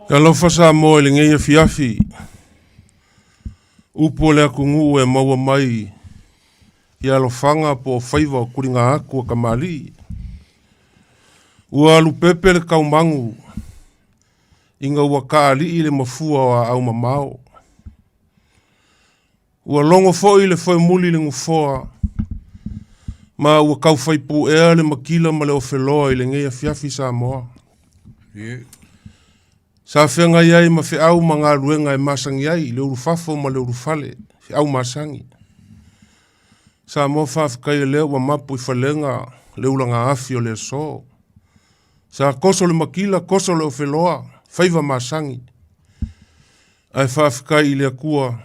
Talofa Samoa i lenei afiafi, upu o le atunuu e maua mai i alofaga po o faiva o tuliga atu a kamali'i. Ua alu pepe le taumagu ina ua taalii le mafua o aau mamao. Ua logo foi le foemuli i le nofoa ma ua taufai puea le matila ma le ofeloa i lenei afiafi Samoa. Sa feagai ai ma feau ma galuega e masani ai le ulufafo ma le ulufale, feau masani. Samoa faafetai o lea ua mapu i falega le ulaga afi o le aso. Sa toso le matila, toso le ofeloa, faiva masani. Ae faafetai i le Atua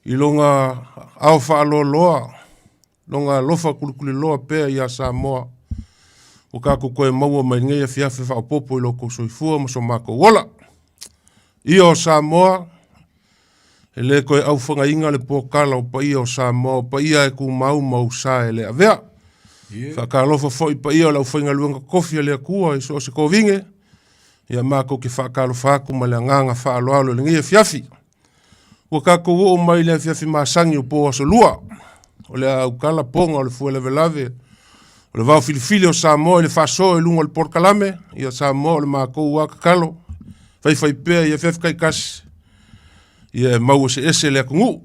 i lona ao faaloaloa, lona alofa kulikuliloa pea iā Samoa ua tatou toe maua mai lenei afiafi faaopoopo i lo outou soifua ma so matou ola. Ia o Samoa, e le toe aufagaina le potala o paia o Samoa, o paia e tumau ma ou sa e le avea. Faatalofa foi i paia o le aufaigaluega totofi a le Atua i so o se tovine, Ia matou te faatalofa atu ma le agaga faaaloalo i lenei afiafi. Ua tatou oo mai i le afiafi masani o po aso lua. O le a autala poga o le fue lavelave o le vao filifili o Samoa i le faasoa i luga o le polokalame. Ia Samoa o le matou a tatalo faifai pea i afiafi taitasi ia e mau eseese le atunuu.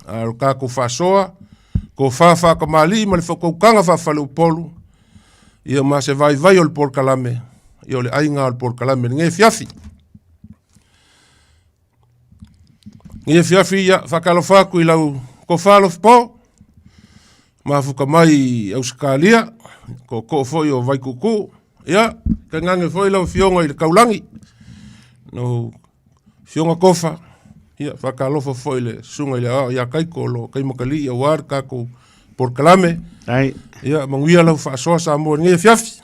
A o le tatou faasoa, tofa faatamalii ma le faautautaga faafaleupolu, ia ma se vaivai o le polokalame, ia o le aiga o le polokalame i lenei afiafi. Lenei afiafi, ia, faatalofa atu i lau tofa Alofipo, mafuta mai i Ausetalia, tootoo foi o Vaituutuu, ia, tainane foi lau Afioga i le Taulagi, lau Afioga Tofa, ia, faatalofa foi i le Susuga i le Aoao ia Taito o lo o taimatalii aua le tatou polokalame. Ai. Ia, manuia lau faasoa Samoa i lenei afiafi.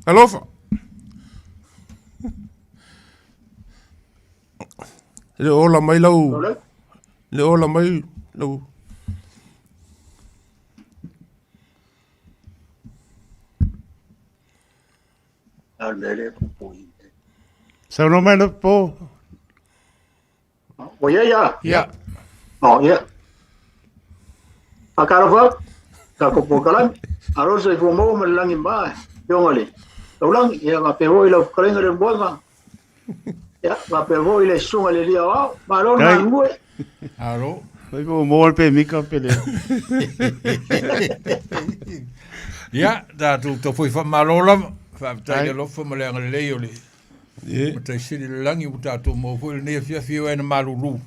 Alofa. E le o ola mai lau... Le o ola mai lau... Saunoa mai Lopo. Ua ia ia? Ia. Oh, ia. Faatalofa, tatou polokalame. Alo le soifua maua ma le lagi ma afioga i le taulagi. Ia faapea foi lau fetalaiga le Moega. Ia faapea foi le susuga i le Alii Aoao. Malo le galulue. Alo. Fai po maua le pemika pe le. Ia, tatou tau foi faamalo lava. Faafetai le alofa ma le agalelei o le Matai Sili i le lagi ua tatou maua foi lenei afiafi e na malulu.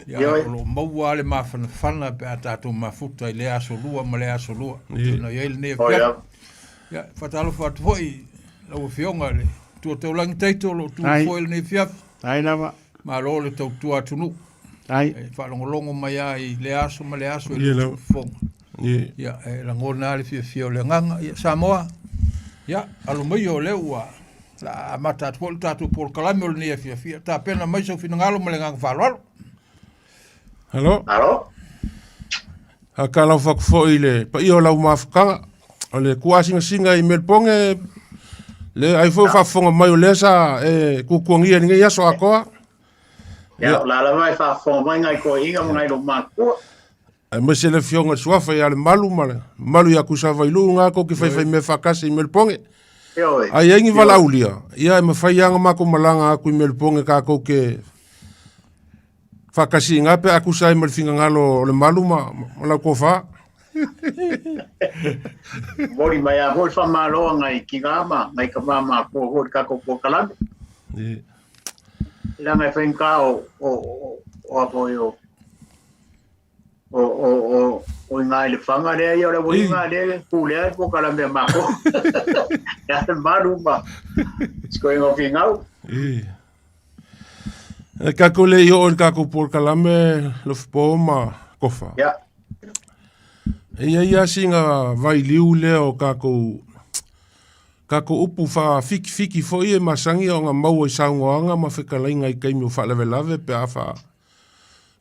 Ia, o lo o maua lava le mafanafana pe a tatou mafuta i lea aso lua ma lea aso lua. Ona i ai lenei afiafi. Ia, faatalofa atu foi lau Afioga i le Matua Taulagi Taito o lo o tu foi lenei afiafi. Ai lava. Malo le tautua atunuu. Ai. E faalogologo mai lava i lea aso ma lea aso i le fofoga. Ia, e lagona lava le fiafia o le agaga. Ia, Samoa, ia, alo maia o lea ua la amata atu foi le tatou polokalame o lenei afiafi. Ia, tapena mai sou finagalo ma le agaga faaaloalo. Alo. Alo. Faatalofa atu foi i le paia o lau mafutaga. O le tuaasingasinga i Melbourne, le ai foi o faafofoga mai o lea sa e tuatuagia i lenei aso atoa. Ia, o la lava e faafofoga mai ngai toeaiina ma ngai loomatutua. Aemaise le afioga i le Suafa ia Lemalu ma le mamalu ia Tuisavailuu na tou te faifaimea faatasi i Melbourne. A i ai ni valaaulia, ia e mafai lava ona matou malaga atu i Melbourne tatou te faatasi i ina pe a tusa ai ma le finagalo o Lemalu ma lau tofa. Momoli mai lava foi le faamalo a ngai tina ma ngai tama matutua foi i le tatou polokalame. Leaga e faigata o o o a foi o o o o o i i le faga lea ia o le uiga lea e pulea le polokalame a matou. Ia le malu ma sikoiga o figau. E tatou le i oo i le tatou polokalame Lofipo ma Kofa. Ia. E i ai lava sina vailiu lea o tatou tatou upu faafikifiki foi e masani ona maua i saunoaga ma fetalaiga i taimi o faalavelave pe a fa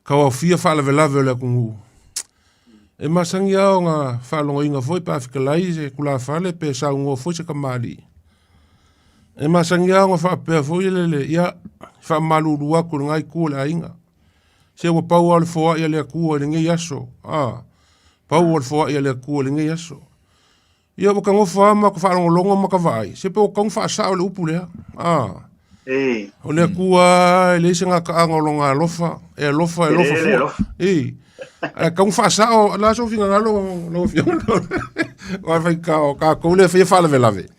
tauaofia faalavelave o le atunuu. E masani lava ona faalogoina foi pe a fetalai se tulafale pe saunoa foi se tamalii. E masani lava ona faapea foi lele, ia, faamalulu atu i lena itu o le aiga. Se ua pau lava o le foai a le Atua i lenei aso. A, pau o le foai a le Atua i lenei aso. Ia ua ta nofo lava ma ta faalogologo ma ta vaai, se pe ua tatau ona faasao le upu lea. A, o le Atua lava e leai se gataaga o Lona alofa, e alofa, e alofa fua. I, ae tatau ona faasao, o le a sou finagalo lau Afioga? Aua e faigata o tatou lea e faia faalavelave.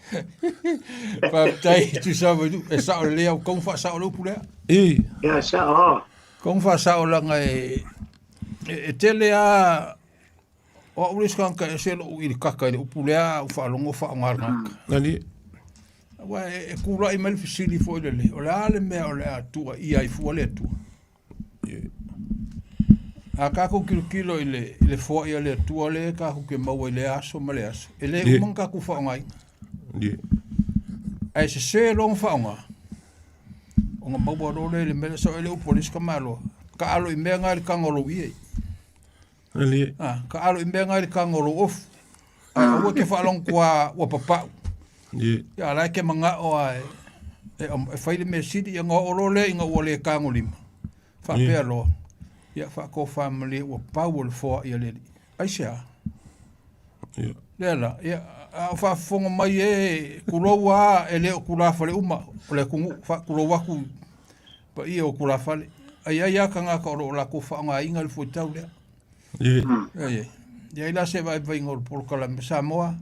Faafetai Tuisava, e sao lelei au, tatau ona faasao le upu lea. I. Ia, sao. Tatau ona faasao leaga e tele lava O au le isi tagata e ese lou ilikaka i le upu lea a ou faalogo o faaaoga e le tagata. Nani? Aua e tulai mai le fesili foi lele, o le a le mea o le a tuuaia ai fua le Atua? A tatou tilotilo i le foai a le Atua lea tatou te maua i lea aso ma lea aso, e le uma ona tatou faaaogaina. Ae sese loa ona faaaoga, ona maua loa lea i le mea lea, sao ai le upu a le isi tamaloa, taalo i mea na i le taga o lou ie. Alie. Ah, ka alo i mea ngai le taga o lou ofu. Ae aua e te faalogo atu ua papau. Ie. Ia, a la e te manao lava e fai le mea sili, ia ona oo loa lea ina ua le tagolima. Faapea loa, ia faatofamalie ua pau o le foai a le Alii. Aisea? Ia. Lea la, ia, a o faafofoga mai e, tulou lava, e le o tulafale uma o le atunuu, faatulou atu i paia o tulafale. Ae i ai lava tagata o lo o latou faaaogaina le fuaitau lea. Ie. Ia, ia. E i ai la se vaivaiga o le polokalame Samoa,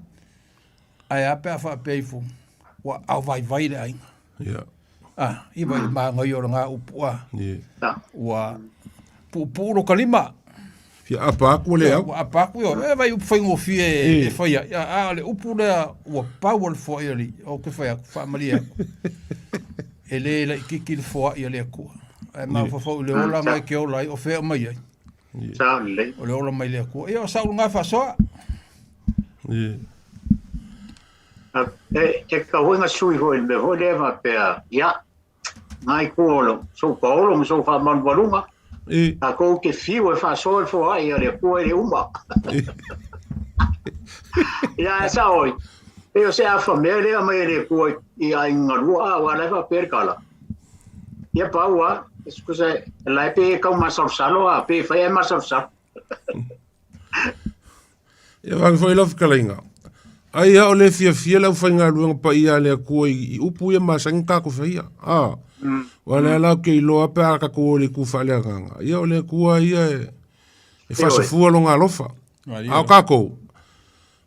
ae a pe a faapea ifo, ua aovaivai le aiga. Ia. Ah, i vai le manaia o lena upu a. Ie. Ua puupuu lo ta lima. Fia apa atu ua le au. Ua apa atu, ioe. E vai upu faigofie e fai ai. A o le upu lea ua pau o le foai a le, ou te fai atu, faamalie atu. E le laitiiti le foai a le Atua. Ae mafaufau i le olaga e te ola ai, o fea e aumai ai? Sao lelei. O le ola mai le Atua. Ia, o sau lena faasoa. Ie. E tatau foi ona sui foi i le mea foi lea faapea, ia, ngai tua o lo sou paolo ma sou faamalumaluga, tatou te fiu e faasoa le foai a le Atua e le uma. Ia, ae sao oi, pei o se afa mea lea aumai e le Atua i aiga galua, a, aua o la e faapea le tala. Ia pau lava, tusa la e pei e tau masalosalo a, pei e fai ae masalosalo. Ia vave foi lau fetalaiga. Ai a o le fiafia le aufaigaluega paia a le Atua i upu ia masani ona tatou faia. A, aua o lea la ou te iloa pe a tatou o i le itu faaleagaga, ia o le Atua ia e faasafua lona alofa. A o tatou,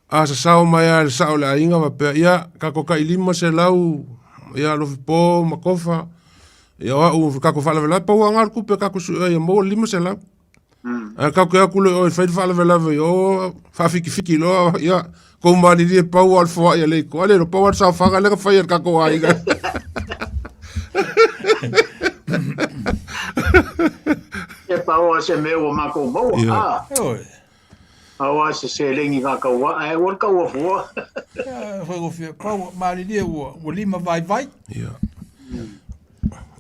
a sasao mai lava e le sao o le aiga faapea, ia, tatou tai 500, ia Alofipo ma Tofa, ia o au tatou faalavelave, pau lava lena o le tupe tatou suea ia maua le 500. Ae tatou te o atu loa i o e fai le faalavelave i o, faafitifiti loa, ia, tou malilie pau lava o le foai a le itoa. A le iloa, pau lava le saofaga lea na fai e le tatou aiga. E pau lava se mea ua matou maua. Ia. Ah, Ioe. pau lava se seleni faataua, ae ua le taua fua. Ia, faigofie, pau, malilie ua lima vaivai. Ia.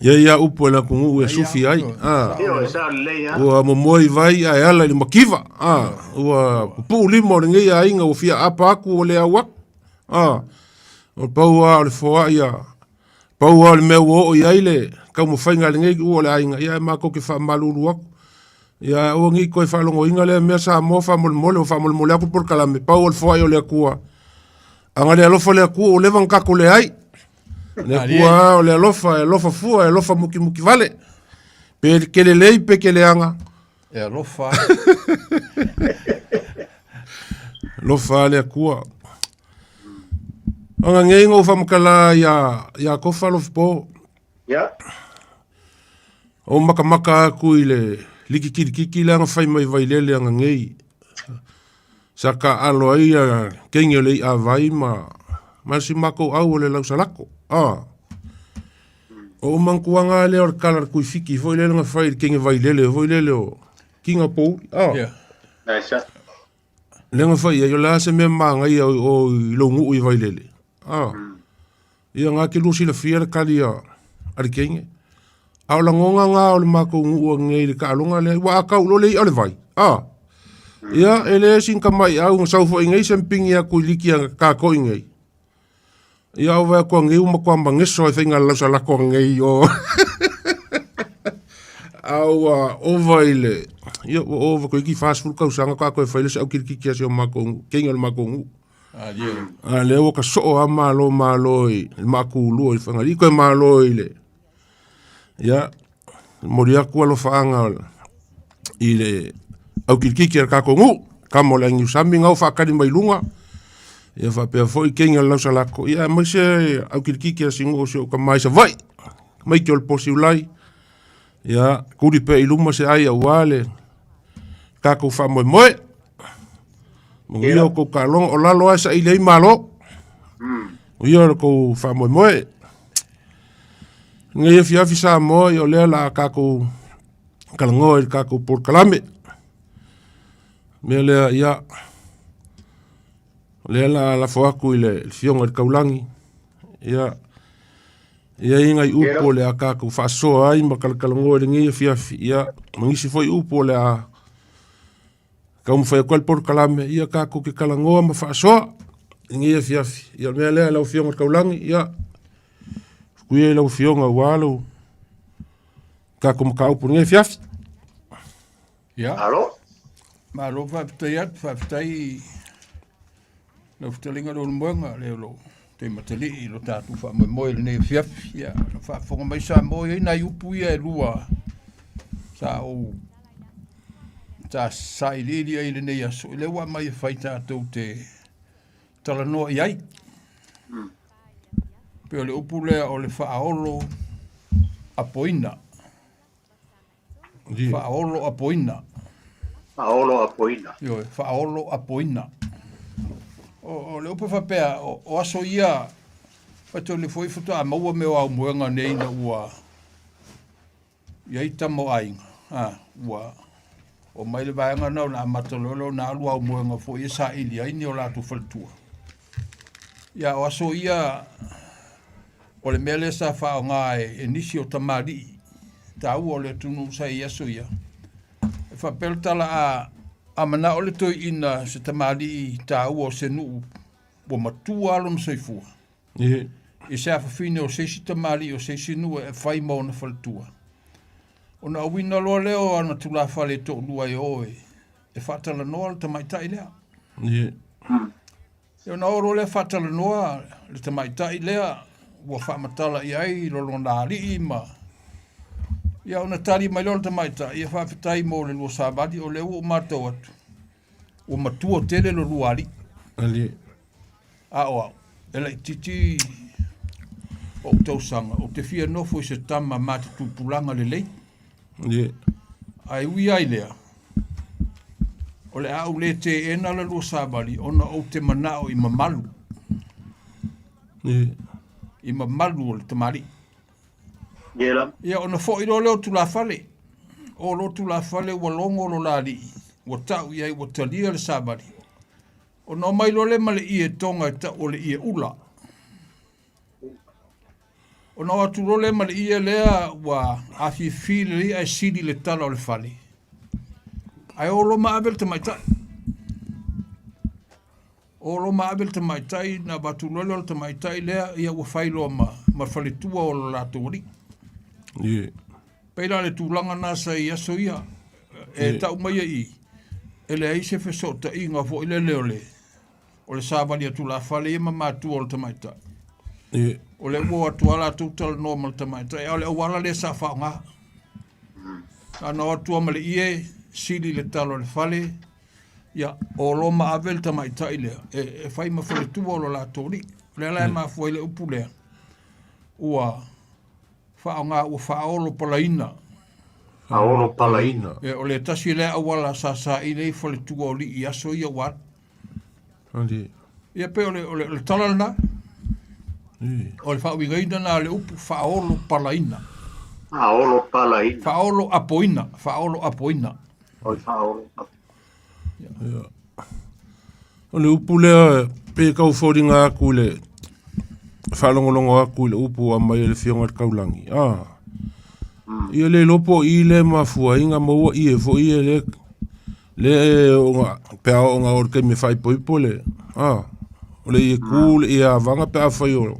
Ia ia upu a le atunuu e sufi ai. Ah. Ioe, sao lelei lava. Ua momoe i vai ae ala i le makiva. Ah. Ua pupuu lima o lenei aiga ua fia aapa atu ua le au atu. Ah. O le pau lava o le foai a pau lava o le mea ua oo i ai le taumafaiga a lenei ua o le aiga, ia ae matou te faamalulu atu. Ia aua ne i toe faalogoina lea mea Samoa faamolemole, ua faamolemole atu le polokalame, pau o le foai o le Atua. A na le alofa le Atua ua leva ona tatou leai. Le Atua lava o le alofa, e alofa fua, e alofa mukimuki vale. Pe ke lelei pe ke leaga. E alofa. Alofa le Atua. Ona nei na ou faamatala ia Tofa Alofipo. Ia. Ou makamaka atu i le liki kilikiki lea na fai mai Vailele ana nei. Sa taaalo ai ia kenge o le i'a vai ma si matou au o le lausalako. Ah. O ou manatuaga lea o le tala a le Tuifiti foi lele na fai i le kenge Vailele foi lele o Kinga Pouli. Ah. Yeah. Lea na fai ai, o le a se mea manaia o i lou nuu i Vailele. Ah. Ia nga te lua silafia le tali a le kenge. A o lagona nga o le matou nuu nei i le taaloga lea, ua a tau loa le i'a o le vai. Ah. Ia, e le sin tamaiau na sau foi nei se mpingi atu i liki a tatou i nei. Ia au vai kua ngeu ma kua mangeso e whainga lausa lako ngei o. Au a ova i le, ia ua ova koe ki 40 kausanga ka koe whaile se au kirikiki ase o mākou, keinga o le mākou ngu. A yeah. A lea ua ka soo a malo malo i le maakulua i whangali koe malo i le. Ia, mori aku alofaanga i le aukilikiki a le kākou nuu, kama o le agiusami gau faakali mai luga, ia faapea foi kegi o le lausalako, ia aemaise aukilikiki a sinu'u o si ou tama i Savaii, tamaiti o le Posiulai, ia tuli pea i luma se ai auā le tatou faamoemoe. Manuia o kou taaloga, o lalo lava e saili ai malo. Manuia o le kou faamoemoe. Lenei afiafi Samoa, ia o lea o le a tatou talanoa i le tatou polokalame. O le mea lea, ia, o lea o le a lafo atu i le Afioga i le Taulagi, ia, e i ai nai upu o le a tatou faasoa ai ma talatalanoa i lenei afiafi, ia, ma nisi foi upu o le a taumafai atu ai le polokalame, ia tatou te talanoa ma faasoa i lenei afiafi. Ia, o le mea lea lau Afioga i le Taulagi, ia, tuku ia i lau Afioga aua lo tatou mataupu i lenei afiafi. Ia. Malo. Malo faafetai atu, faafetai lau fetalaiga Leulumoega, lea o lo o teimatalii i lo tatou faamoemoe i lenei afiafi. Ia, na faafofoga mai Samoa, e i ai nai upu ia e lua sa ou sa sailiili ai i lenei aso, o lea ua aumai e fai tatou te talanoa i ai. Pei o le upu lea o le faaolo apoina. Faaolo apoina. Faaolo apoina. Ioe, faaolo apoina. O, o le upu faapea, o, o aso ia, faitau foi faatoa maua mea o aumoega nei ina ua i ai tama o aiga, a, ua omai le vaega lena ona amata loa lea ona alu aumoega foi e saili ai ni o latou faletua. Ia, o aso ia, o le mea lea sa faaaoga e, e nisi o tamalii taua o le atunuu sa i aso ia. E faapea le tala a, a manao le toeaina se tamalii taua o se nuu ua matua lava lona soifua. I se afafine o se isi tamalii o se isi nuu e fai ma ona faletua. Ona auina loa lea o ana tulafale e toalua e o e, e faatalanoa le tamaitai lea. Ia ona oo loa lea faatalanoa le tamaitai lea ua faamatala i ai lo lona alii ma ia ona tali mai lea o le tamaitai, ia faafetai mo le lua savali, o lea ua ou matau atu ua matua tele lo lua alii. Alii. A o au, e laitiiti ou tausaga, ou te fia nofo i se tama ma te tupulaga lelei. Ie. Ae ui ai lea, o le a ou le teena la lua savali ona ou te manao i mamalu. Ie. I mamalu o le tamalii. Ie la. Ia ona foi loa lea o tulafale. O lo tulafale ua logo lo la alii, ua tau i ai ua talia le savali. Ona omai loa lea ma le ie toga e tau o le ie ula. Ona o atu loa lea ma le ie lea ua afifi lelei ae sili le tala o le fale. Ae o loa ma ave le tamaitai. O loa ma ave le tamaitai, na avatu loa lea o le tamaitai lea, ia ua fai loa ma, ma faletua o lo latou alii. Ie. Pei la le tulaga na sa i aso ia, e tau mai ai i, e leai se fesootaiga foi lele o le, o le savali a tulafale ia ma matua o le tamaitai. Ie. O lea ua o atu lava latou talanoa ma le tamaitai, a o le auala lea sa faaaoga. Na ona o atu lava ma le ie, sili le tala o le fale, ia, o loa ma ave le tamaitai lea e, e fai ma faletua o lo latou alii. O lea la e mafua ai le upu lea, ua faaaoga ua faaolo palaina. Faaolo palaina. Ia, o le tasi lea auala sa saili ai faletua o alii i aso ia ua alu. Ali. Ia pei o le, o le, o le tala lena. O le faauigaina lena o le upu faaolo palaina. Faaolo palaina. Faaolo apoina, faaolo apoina. O le faaolo Ia. O le upu lea pe tau foliga atu i le faalogologo atu i le upu ua aumai e le Afioga i le Taulagi, a, ia le iloa po o i lea e mafua ai ona maua ie foi ia lea, lea e oo ina, pe a oo ina oo i le taimi e faaipoipo le, a, O le ie kū, le ie avaga pe afai o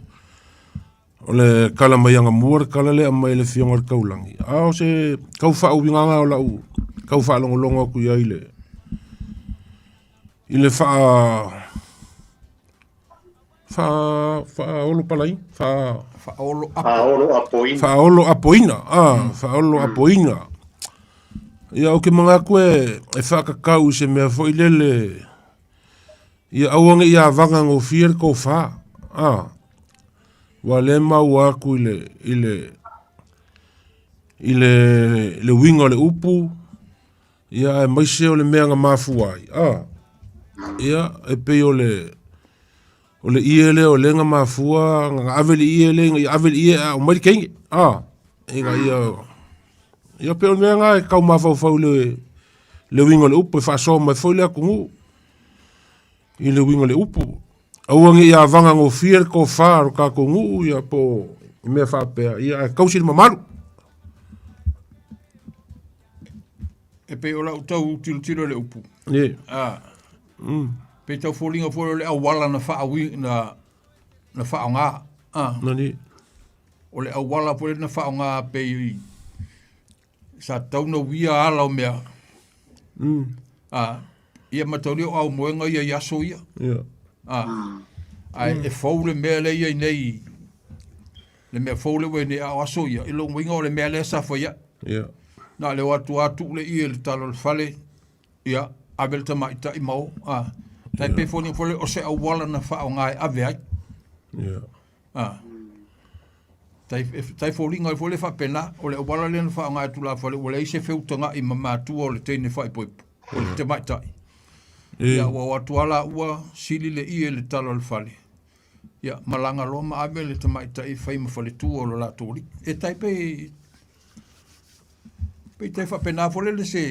o le kala mai agamua le kala lea aumai e le Afioga i le Taulagi, a o se tau faauigaga o lau tau faalogologo atu i ai i le i le faa faa faaolo palai faa Faaolo apo. Faaolo apoina. Faaolo apoina, a faaolo apoina. Ia ou te manatu e e faatatau i se mea foi lele ia aua ne i avaga gofie le tofa, a ua le maua atu i le i le i le le uiga o le upu ia aemaise o le mea na mafua ai, a ia e pei o le o le ie lea o lea na mafua na ave le ie lea ina ia ave le ie a aumai le teine, a ina ia ia pei o le mea lena e tau mafaufau i le le uiga o le upu e faasoa mai foi le atunuu i le uiga o le upu. Aua ne i avaga gofie le tofa a lo tatou nuu ia po o mea faapea, ia ae tausi le mamalu. E pei o lau tau tilotilo i le upu. Ie. A. Pei tau foliga foi o le auala na faaui na na faaaoga. A. Nani. O le auala foi na faaaoga pei sa tatau ona uia ala o mea. A, ia mataulia o aumoega ia i aso ia. Ia. A, ae e fou le mea lea i ai nei, le mea fou lea ua i ai nei, a o aso ia, i lou uiga o le mea lea sa fai ai. Ia. Na o le o atu lava tuu le ie i le tala o le fale, ia, ave le tamaitai ma o. A, tai pei foi foi o se auala na faaaoga e ave ai. Ia. A. Tai, tai foliga ai foi le faapena, o le auala lea na faaaoga e tulafale ua leai se feutaga'i ma matua o le teine faaipoipo, o le tamaitai. Ia, ua o atu lava laua sili le ie i le tala o le fale, ia, malaga loa ma ave le tamaitai e fai ma faletua o lo latou alii. E tai pei, pei tai faapena foi lele se,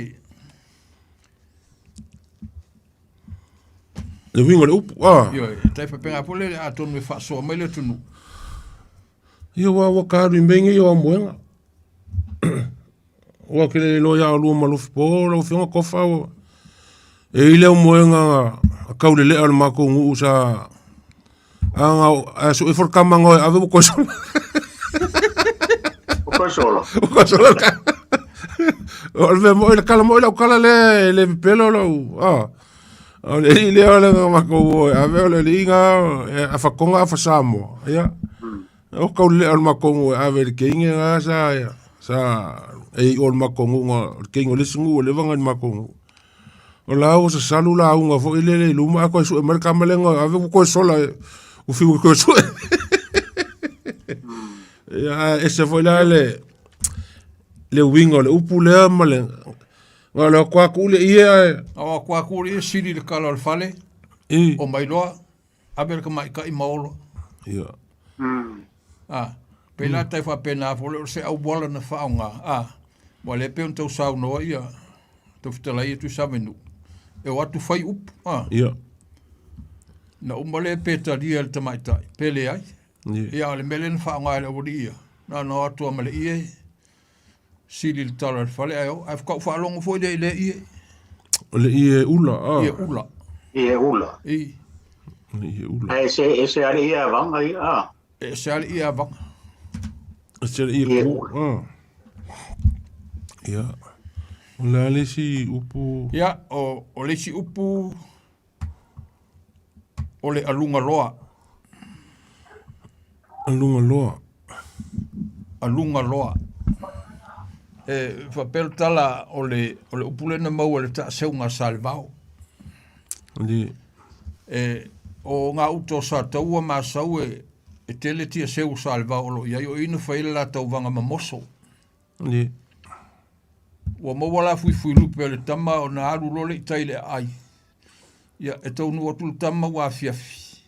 Le uiga o le upu, a. Ioe, e tai faapena foi lele atonu e faasoa mai le atunuu. Ia ua ua ka alu i mea nei o aumoega. Ua ke le iloa ia oulua ma Lufipo, lau Afioga Tofa, ua e i ai le aumoega a taulelea o le matou nuu sa aga a sue ifo le tama na o e ave ua toe sola. Ua toe sola. Ua toe sola le tama. O le mea moi, le tala moi lau tala lea e le pepelo lau, ah. O le alii lea o le matou o e ave o le alii na e afa Tonga afa Samoa. Ia. O taulelea o le matou nuu e ave i le teine na sa sa e iu o le matou nuu na o le teine o le isi nuu ua leva ona i le matou nuu. O la ua sasalu lauga foi lele i luma ae toe sue mai le tama lea na ave ua toe sola ua fiu e toe sue. Ia ae ese foi la le le uiga o le upu lea ma le na o le o atu lava tuu le ie ae Na o atu lava tuu le ie sili le kala o le fale, omai loa ave le tamaitai ma olo. Ia. A, pei la tai faapena foi lea o se auala na faaaoga, a, aua o lea e pei ona tau saunoa ia tau fetalai ia Tuisamanu, e o atu fai upu, a. Ia. Na uma lea pe talia e le tamaitai, pe leai. Ia. Ia, a o le mea lea na faaaoga e le aualii ia, na ona o atu lava ma le ie, sili le tala i le fale ae o, ae faatoa ou faalogo foi lea i lea ie. O le ie ula, a. Ie ula. Ie ula. I. O le ie ula. Ae ese, ese lava le ie avaga ia, a. E ese lava le ie avaga. Ese le ie ku, a. Ia. O le a le isi upu? Ia, o, o le isi upu, o le aluga loa. Aluga loa. Aluga loa. E faapea le tala o le, o le upu lea na maua i le taaseuga a Salevao. Le. E, o ngā uta o Sataua ma Asau e, e tele tia seu o Salevao o lo o i ai, o i na fai ai le la tauvaga mamoso. Le. Ua maua la fuifuilupe o le tama ona alu loa lea i tai i le aai. Ia, e taunuu atu le tama ua afiafi,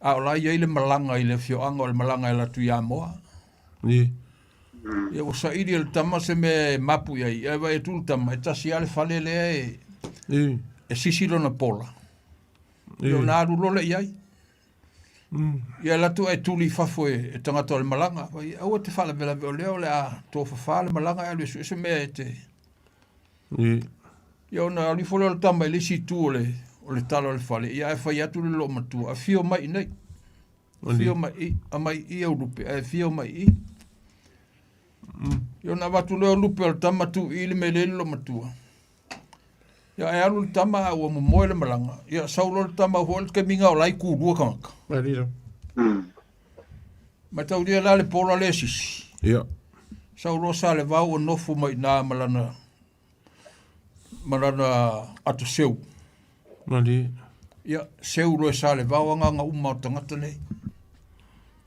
a o la e i ai le malaga i le afioaga, o le malaga e alu atu i Amoa. Ia. Ia, ua saili e le tama se mea e mapu i ai, ae vaai atu le tama, e tasi lava le fale lea e, e sisi lona pola. Ia, ona alu loa lea i ai. Ia alu atu ae tuli i fafo e, e tagata o le malaga. Fai, aua te faalavelave o lea o le a tofafa le malaga e alu e sue se mea e te... Ia ona alu ifo lea o le tama i le isi itu o le, o le tala o le fale, ia ae fai atu le loomatua, afio mai iinei. Afio mai i, aumai i au lupe, ae afio mai i. Ia ona avatu lea o lupe o le tama tuu i le mea lea i le loomatua. Ia ae alu le tama a ua momoe le malaga. Ia sau loa le tama foi le taimi na o la e tulua tagata. Malilo. Mataulia la le pola le sisi. Ia. Sau loa Salevao ua nofo mai i ina ma lana ma lana atoseu. Malie. Ia, seu loa e Salevao agaga uma o tagata nei.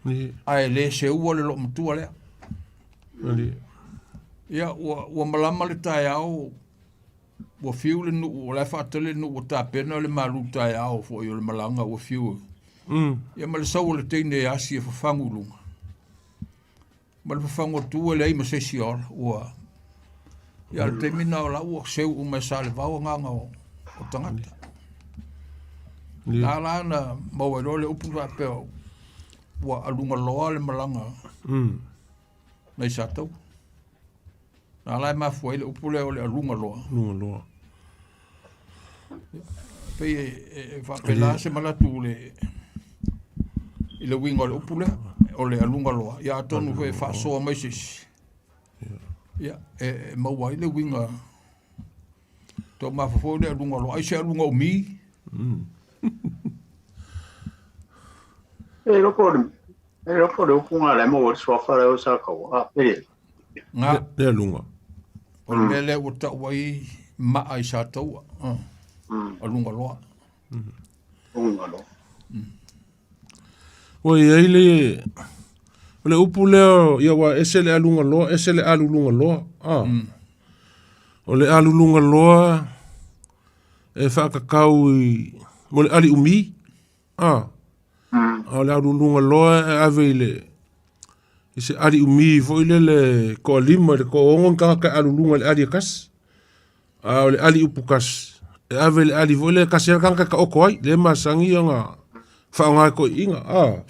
Malie. Ae le seua le loomatua lea. Malie. Ia, ua, ua malama le taeao, ua fiu le nuu, o la e faatali le nuu ua tapena le malu taeao foi o le malaga ua fiu. Ia ma le sau o le teine e asi e fafagu i luga. Ma le fafagu atu e leai ma se isi o ola, ua... Ia, o le taimi lena o la ua seu uma e Salevao agaga o, o tagata. Na la na maua ai loa le upu faapea ua aluga loa le malaga nai Sataua. Na la e mafua ai le upu lea o le aluga loa. Aluga loa. Pei e, e, e faapena se manatu le i le uiga o le upu lea, o le aluga loa. Ia atonu foi e faasoa mai se isi. Ia, e, e maua ai le uiga tau mafaufau le aluga loa. Ai se aluga umi. E loko o le e loko o le upu ngā le mo le suafa le o sa kau. A, pere. Ngā. Le aluga. O le mea lea ua tau ai maa i Sataua. Aluga loa. Aluga loa. Ua i ai le o le upu lea ia ua ese le aluga loa, ese le aluluga loa. Ah. O le aluluga loa e faakakau i mo le ali umi. A. A o le aluluga loa e ave i le i se ali umi foi lele toalima i le toaono ni tagata e aluluga i le ali e tasi. A o le ali upu kasi, e ave i le ali foi lea e tasi lava le tagata e taoto ai, lea e masani ona faaaoga e toeaiina. A.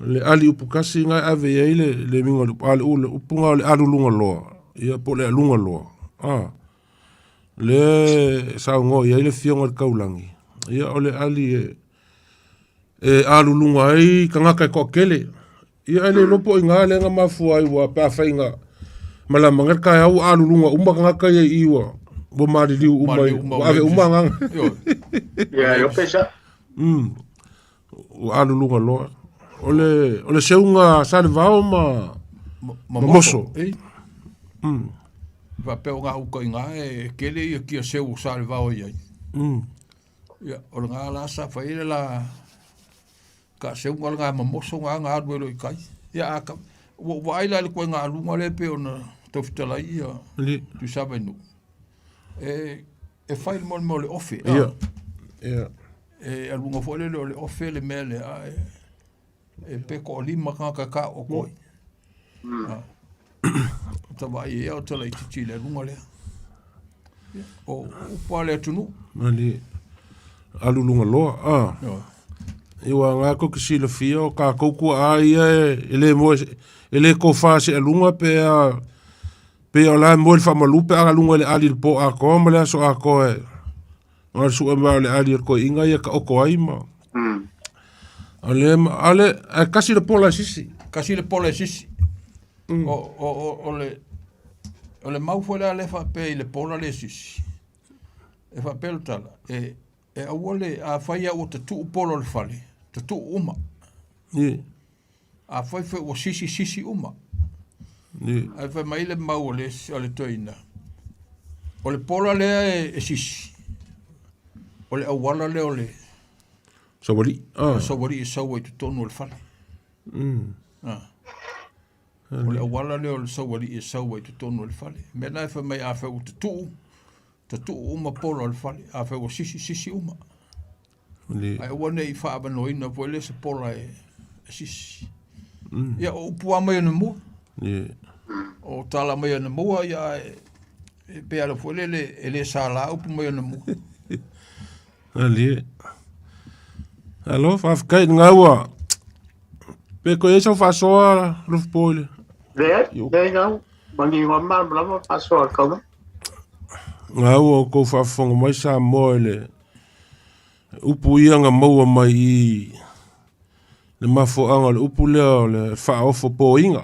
Le ali upu kasi na e ave i ai le le uiga o le upu, a o le upu na o le aluluga loa, ia po o le aluga loa. A. Lea e saunoa i ai le Afioga i le Taulagi, ia o le ali e, e aluluga ai tagata e toatele. Ia ae le iloa po o i ina lea na mafua ai ua pe afai na malama nei le taeao ua aluluga uma tagata ia i i ua ua maliliu uma i, ua ave uma agaga. Ia, e ope sa. Ua aluluga loa. O le, o le seuga Salevao ma, ma Moso. Ei. Faapea o gauta i ina e tele ia kia seu o Salevao e i ai. Ia, o lena la sa fai ai le la taaseuga lena ma Moso na na alu ai loa i tai. Ia a ka, ua ou vaai la i le ituaiga aluga lea pei ona tau fetalai ia Tuisava i nuu. E, e fai le mea o le ofe. Ia. Ia. E aluga foi lele o le ofe le mea lea, a e, e pe toalima tagata e taoto ai. O ta vaai ai o ta laitiiti i le aluga lea. Ia, o upu a le atunuu. Mali, alu luga loa, a. I ua ngā ko ki silafia o kākou kua a ia e, e le moe, e le kofa se aluga pe a, pe o la moe le faamalu pe a aluga i le ali i le po atoa ma le aso atoa e. O le sue mai o le ali o le toeaina ia taoto ai ma. O le, a le, ae kasi le pola e sisi. Kasi le pola e sisi. O, o, o, o le, o le mau foi lea lea faapea i le pola le sisi. E faapea le tala, e, e aua le, afai lava ua tatuu pola o le fale, tatuu uma. Ie. Afai foi ua sisi, sisi uma. Ie. Ae fai mai le mau o le, o le toeaina, o le pola lea e, e sisi, o le auala lea o le Saualii. Ah. Saualii e sau ai i totonu o le fale. Ah. O le auala lea o le saualii e sau ai i totonu o le fale. Mea la e fai mai afai ua tatuu, tatuu uma pola o le fale. Afai ua sisi, sisi uma. Ae aua ne i faaavanoaina foi lea se pola e sisi. Ia, o upu lava mai anamua. O tala mai anamua, ia, ae e pei lava foi lele e le sala upu mai anamua. Alie. Alo, faafetai i lena ua. Pe toe i ai sau faasoa Alofapo i le. Leai, leai gau. Manino lava malamalama faasoa a le kauna. Gau ua outou faafofoga mai Samoa i le. Upu ia na maua mai i le mafuaaga o le upu lea o le faaofo poiga.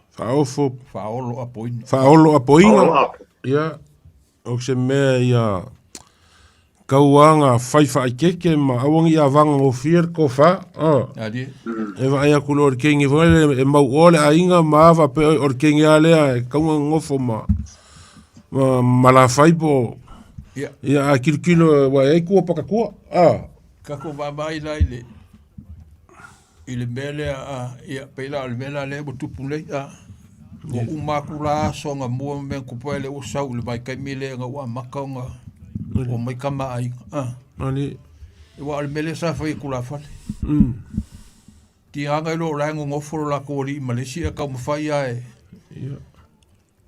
Faaofo Faaolo apoina. Faaolo apoiga. Ia, o se mea ia tauaga fai faaikeke ma aua ne i avaga gofie le tofa. Alie. E vaai atu loa i le teine foi lele e mauoa le aiga ma a faapea o le teine lava lea e tatau ona nonofo ma malafai po o Ia. Ia, a tilotilo aua e i ai tua patatua. Tatou vaavaai la i le i le mea lea a ia pei la o le mea la lea ua tupu nei a ua uma atu la aso na mua ma mea na tupu ai lea ua sau i le vaitaimi lea na ua amata ona omai tama a aiga a. Ali. Aua o le mea lea sa fai e tulafale. Tigaga i lo o la e nonofo lo latou alii ma le isi ae taumafai lava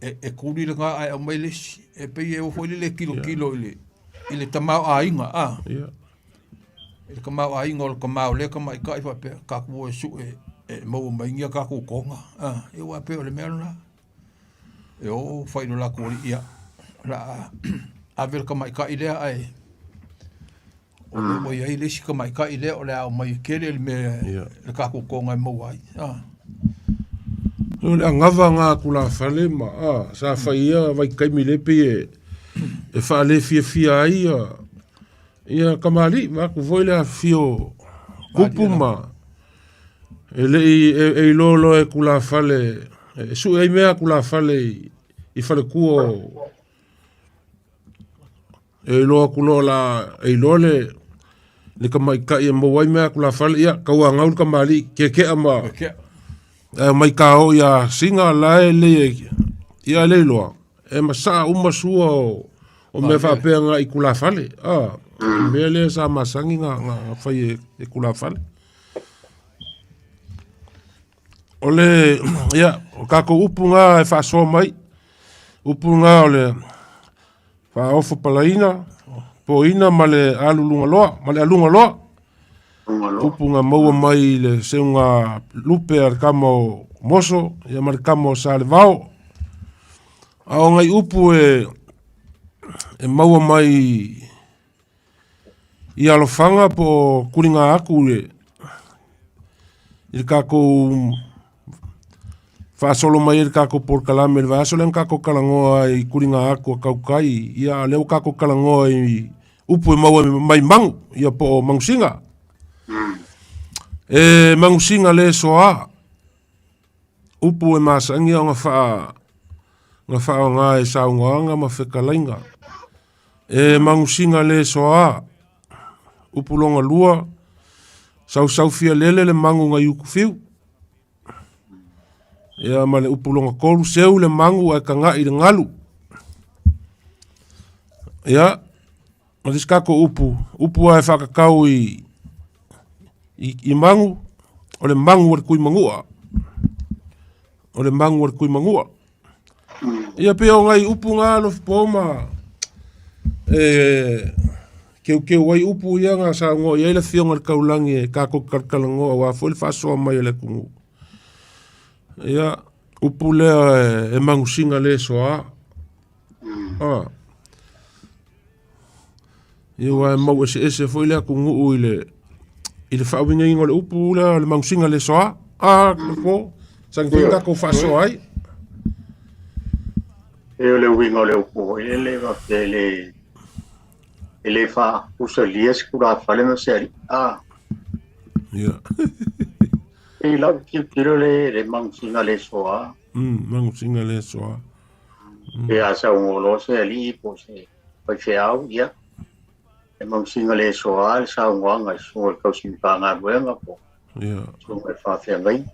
e e tuli lena ae aumai le isi. E pei e oo foi lele e tilotilo i le i le tamaoaiga a. I le tamaoaiga o le tama o lea tamaitai faapea tatou o e sue e maua mai ni a tatou toga a. Ia aua e pei o le mea lena. E o fai i lo latou alii, ia, o le a ave le tamaitai lea ae o lea ua i ai le isi tamaitai lea o le a aumai e tele le mea le tatou toga e maua ai. O le anava na a tulafale ma sa fai ia vaitaimi lea pei e e faalefiafia ai ia ia kamali'i vaeatu foi le afifio o tupu ma e le i e iloa loa e tulafale e sue ai mea a tulafale i faletua o E iloa atu loa la, e iloa le le tamaitai e maua ai mea a tulafale, ia tauanau le tamalii keakea ma Keakea. ae omai taoo ia Sina la e lelei ia le iloa e masaa uma sua o mea faapea na i tulafale. A o mea lea sa masani na fai e tulafale. O le ia o tatou upu na e faasoa mai, upu na o le Faaofo palaina, poina ma le aluluga loa, ma le aluga loa. Upu na maua mai i le seuga lupe a le tama o Moso ia ma le tama o Salevao. A o nai upu e maua mai i alofaga po o tuliga atu i le tatou faasolo mai ai le tatou polokalame i le vaiaso lea na tatou talanoa ai i tuliga atu a tautai, ia a o lea ua tatou talanoa i upu e maua mai magu, ia po o manusina. E manusina le soa, upu e masani ona faaaoga e saunoaga ma fetalaiga. E manusina le soa, upu lona lua, sausau fialele le magu nai Utufiu. Ia ma le upu lona tolu, seu le magu ae taga'i i le galu. Ia, ma le isi tatou upu, upu lava e faatatau i magu, o le magu o le Tuimanua. O le magu o le Tuimanua. Ia pei o nai upu na alofa ma e keukeu ai upu ia na saunoa i ai le Afioga i le Taulagi e tatou te talatalanoa aua foi le faasoa mai a le atunuu. Ia, upu lea e manusina le soa. Ah. Ia aua e mau eseese foi le atunuu i le i le faauigaina o le upu lea o le manusina le soa. Ah, po, sagi foi tatou faasoa ai. E o le uiga o le upu foi lele faapea e le e le faapusalia se tulafale ma se alii. Ah. Ia. E lau tilotilo le le manusina le soa. Manusina le soa. Pe a saunoa loa se alii po o se faifeau, ia, e manusina le soa le saunoaga i susuga i le tausi Matagaluega po o susuga i le faafeagaiga.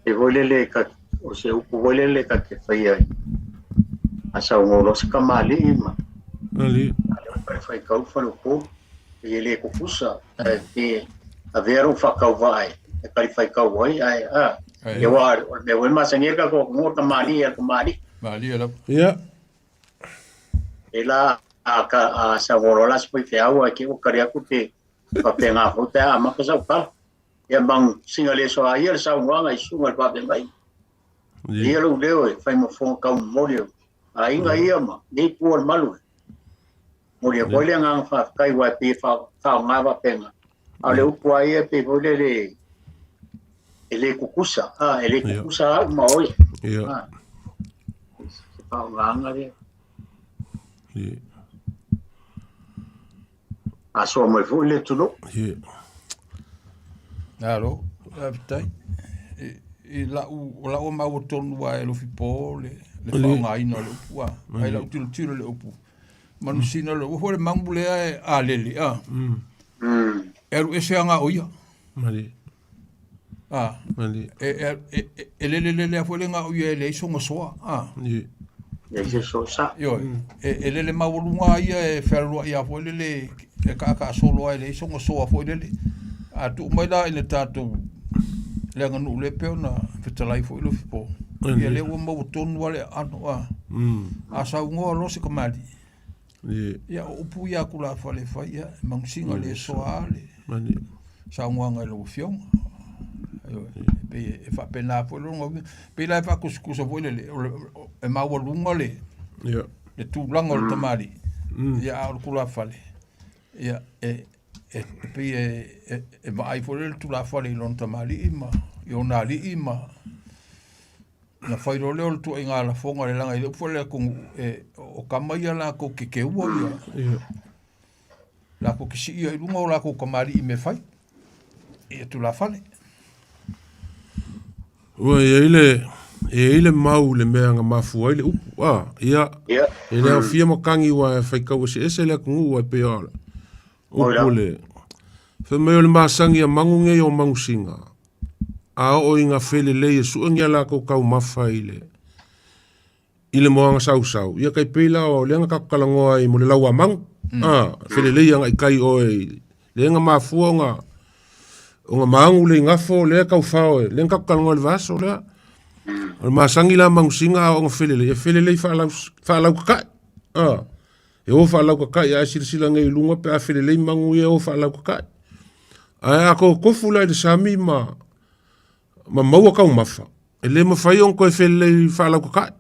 E foi lele ka, o se upu foi lele ka te faia i a saunoa loa se tamalii ma Ali. a le faitau faleupolu, e le tutusa, ae pe avea lou faatauvaa e talifaitau ai, ae a, ia aua o le mea foi e masani ai le tatou atunuu o le tamalii a le tamalii. Malie lava. Ia. E la a ka a saunoa loa la se faifeau ae te i ua tali atu pe faapena foi pe a amata sau tala. Ia manusina le soa ia le saunoaga i susuga i le faafeagaiga. Ia lou leo e fai ma fofoga taumomoli o aiga ia ma nei pua o le malu. Momoli atu ai le agaga faafetai aua e pei e faaaoga faapena. A o le upu lava ia e pei foi lele e le tutusa, a, e le tutusa au ma oe. Ia. Se faaaogaga lea. Ia. Asoa mai foi le atunuu. Ia. Malo, faafetai. I lau, o lau maua tonu lava e Lofipo le faaaogaina o le upu a. Ai lau tilotilo i le upu. Manusina le ua foi le magu lea e alele a. E alu ese aga o ia. Mali. A. Mali. E lele lele a foi le ga o ia e leai sona soa a. Ie. Leai se soa sa. Ioe. E lele maualuga ia e fealuai a foi lele e kaakaasolo ai e leai sona soa foi lele. A tuu mai la i le tatou le aganuu lea pei ona fetalai foi Lofipo. Ia lea ua maua tonu lava le aano a. A saunoa loa se kamali'i, ia o upu ia a tulafale e fai, ia e manusiga le soa lava le saunoaga i lau Afioga. Ioe, e pei e faapena foi lona uiga. E pei la e faatusatusa foi lele, e maualuga le tulaga o le tamalii, ia a o le tulafale, ia e pei e vaai foi lele le tulafale i lona tamalii ma i ona alii ma ona fai loa lea o le ituaiga lafoga leaga e le o foi le atunuu e o tama ia latou te teua ia latou te siia i luga o latou tamalii i mea fai i tulafale. Ua i ai le, e i ai le mau i le mea na mafua ai le upu, a, ia, e le aofia matagi aua e faitau eseese le atunuu ae pei o le upu le, fai mai o le masani a manu nei o manusina, a oo ina felelei e sue ni a latou taumafa i le, i le moana sausau, ia tai pei la o lea na tatou talanoa ai mo le lau a manu, a, felelei agai tai oe i lea na mafua ona, ona maanu le igafo lea e tau fao e, lea na tatou talanoa i le vaiaso lea. O le masani la manusina a oo ina felelei, e felelei faalau, faalautatai, a, e o faalautatai, a e silasila nei i luga pe a felelei manu ia e o faalautatai. Ae a totofu la i le sami ma, ma maua taumafa, E le mafai ona toe felelei faalautata'i.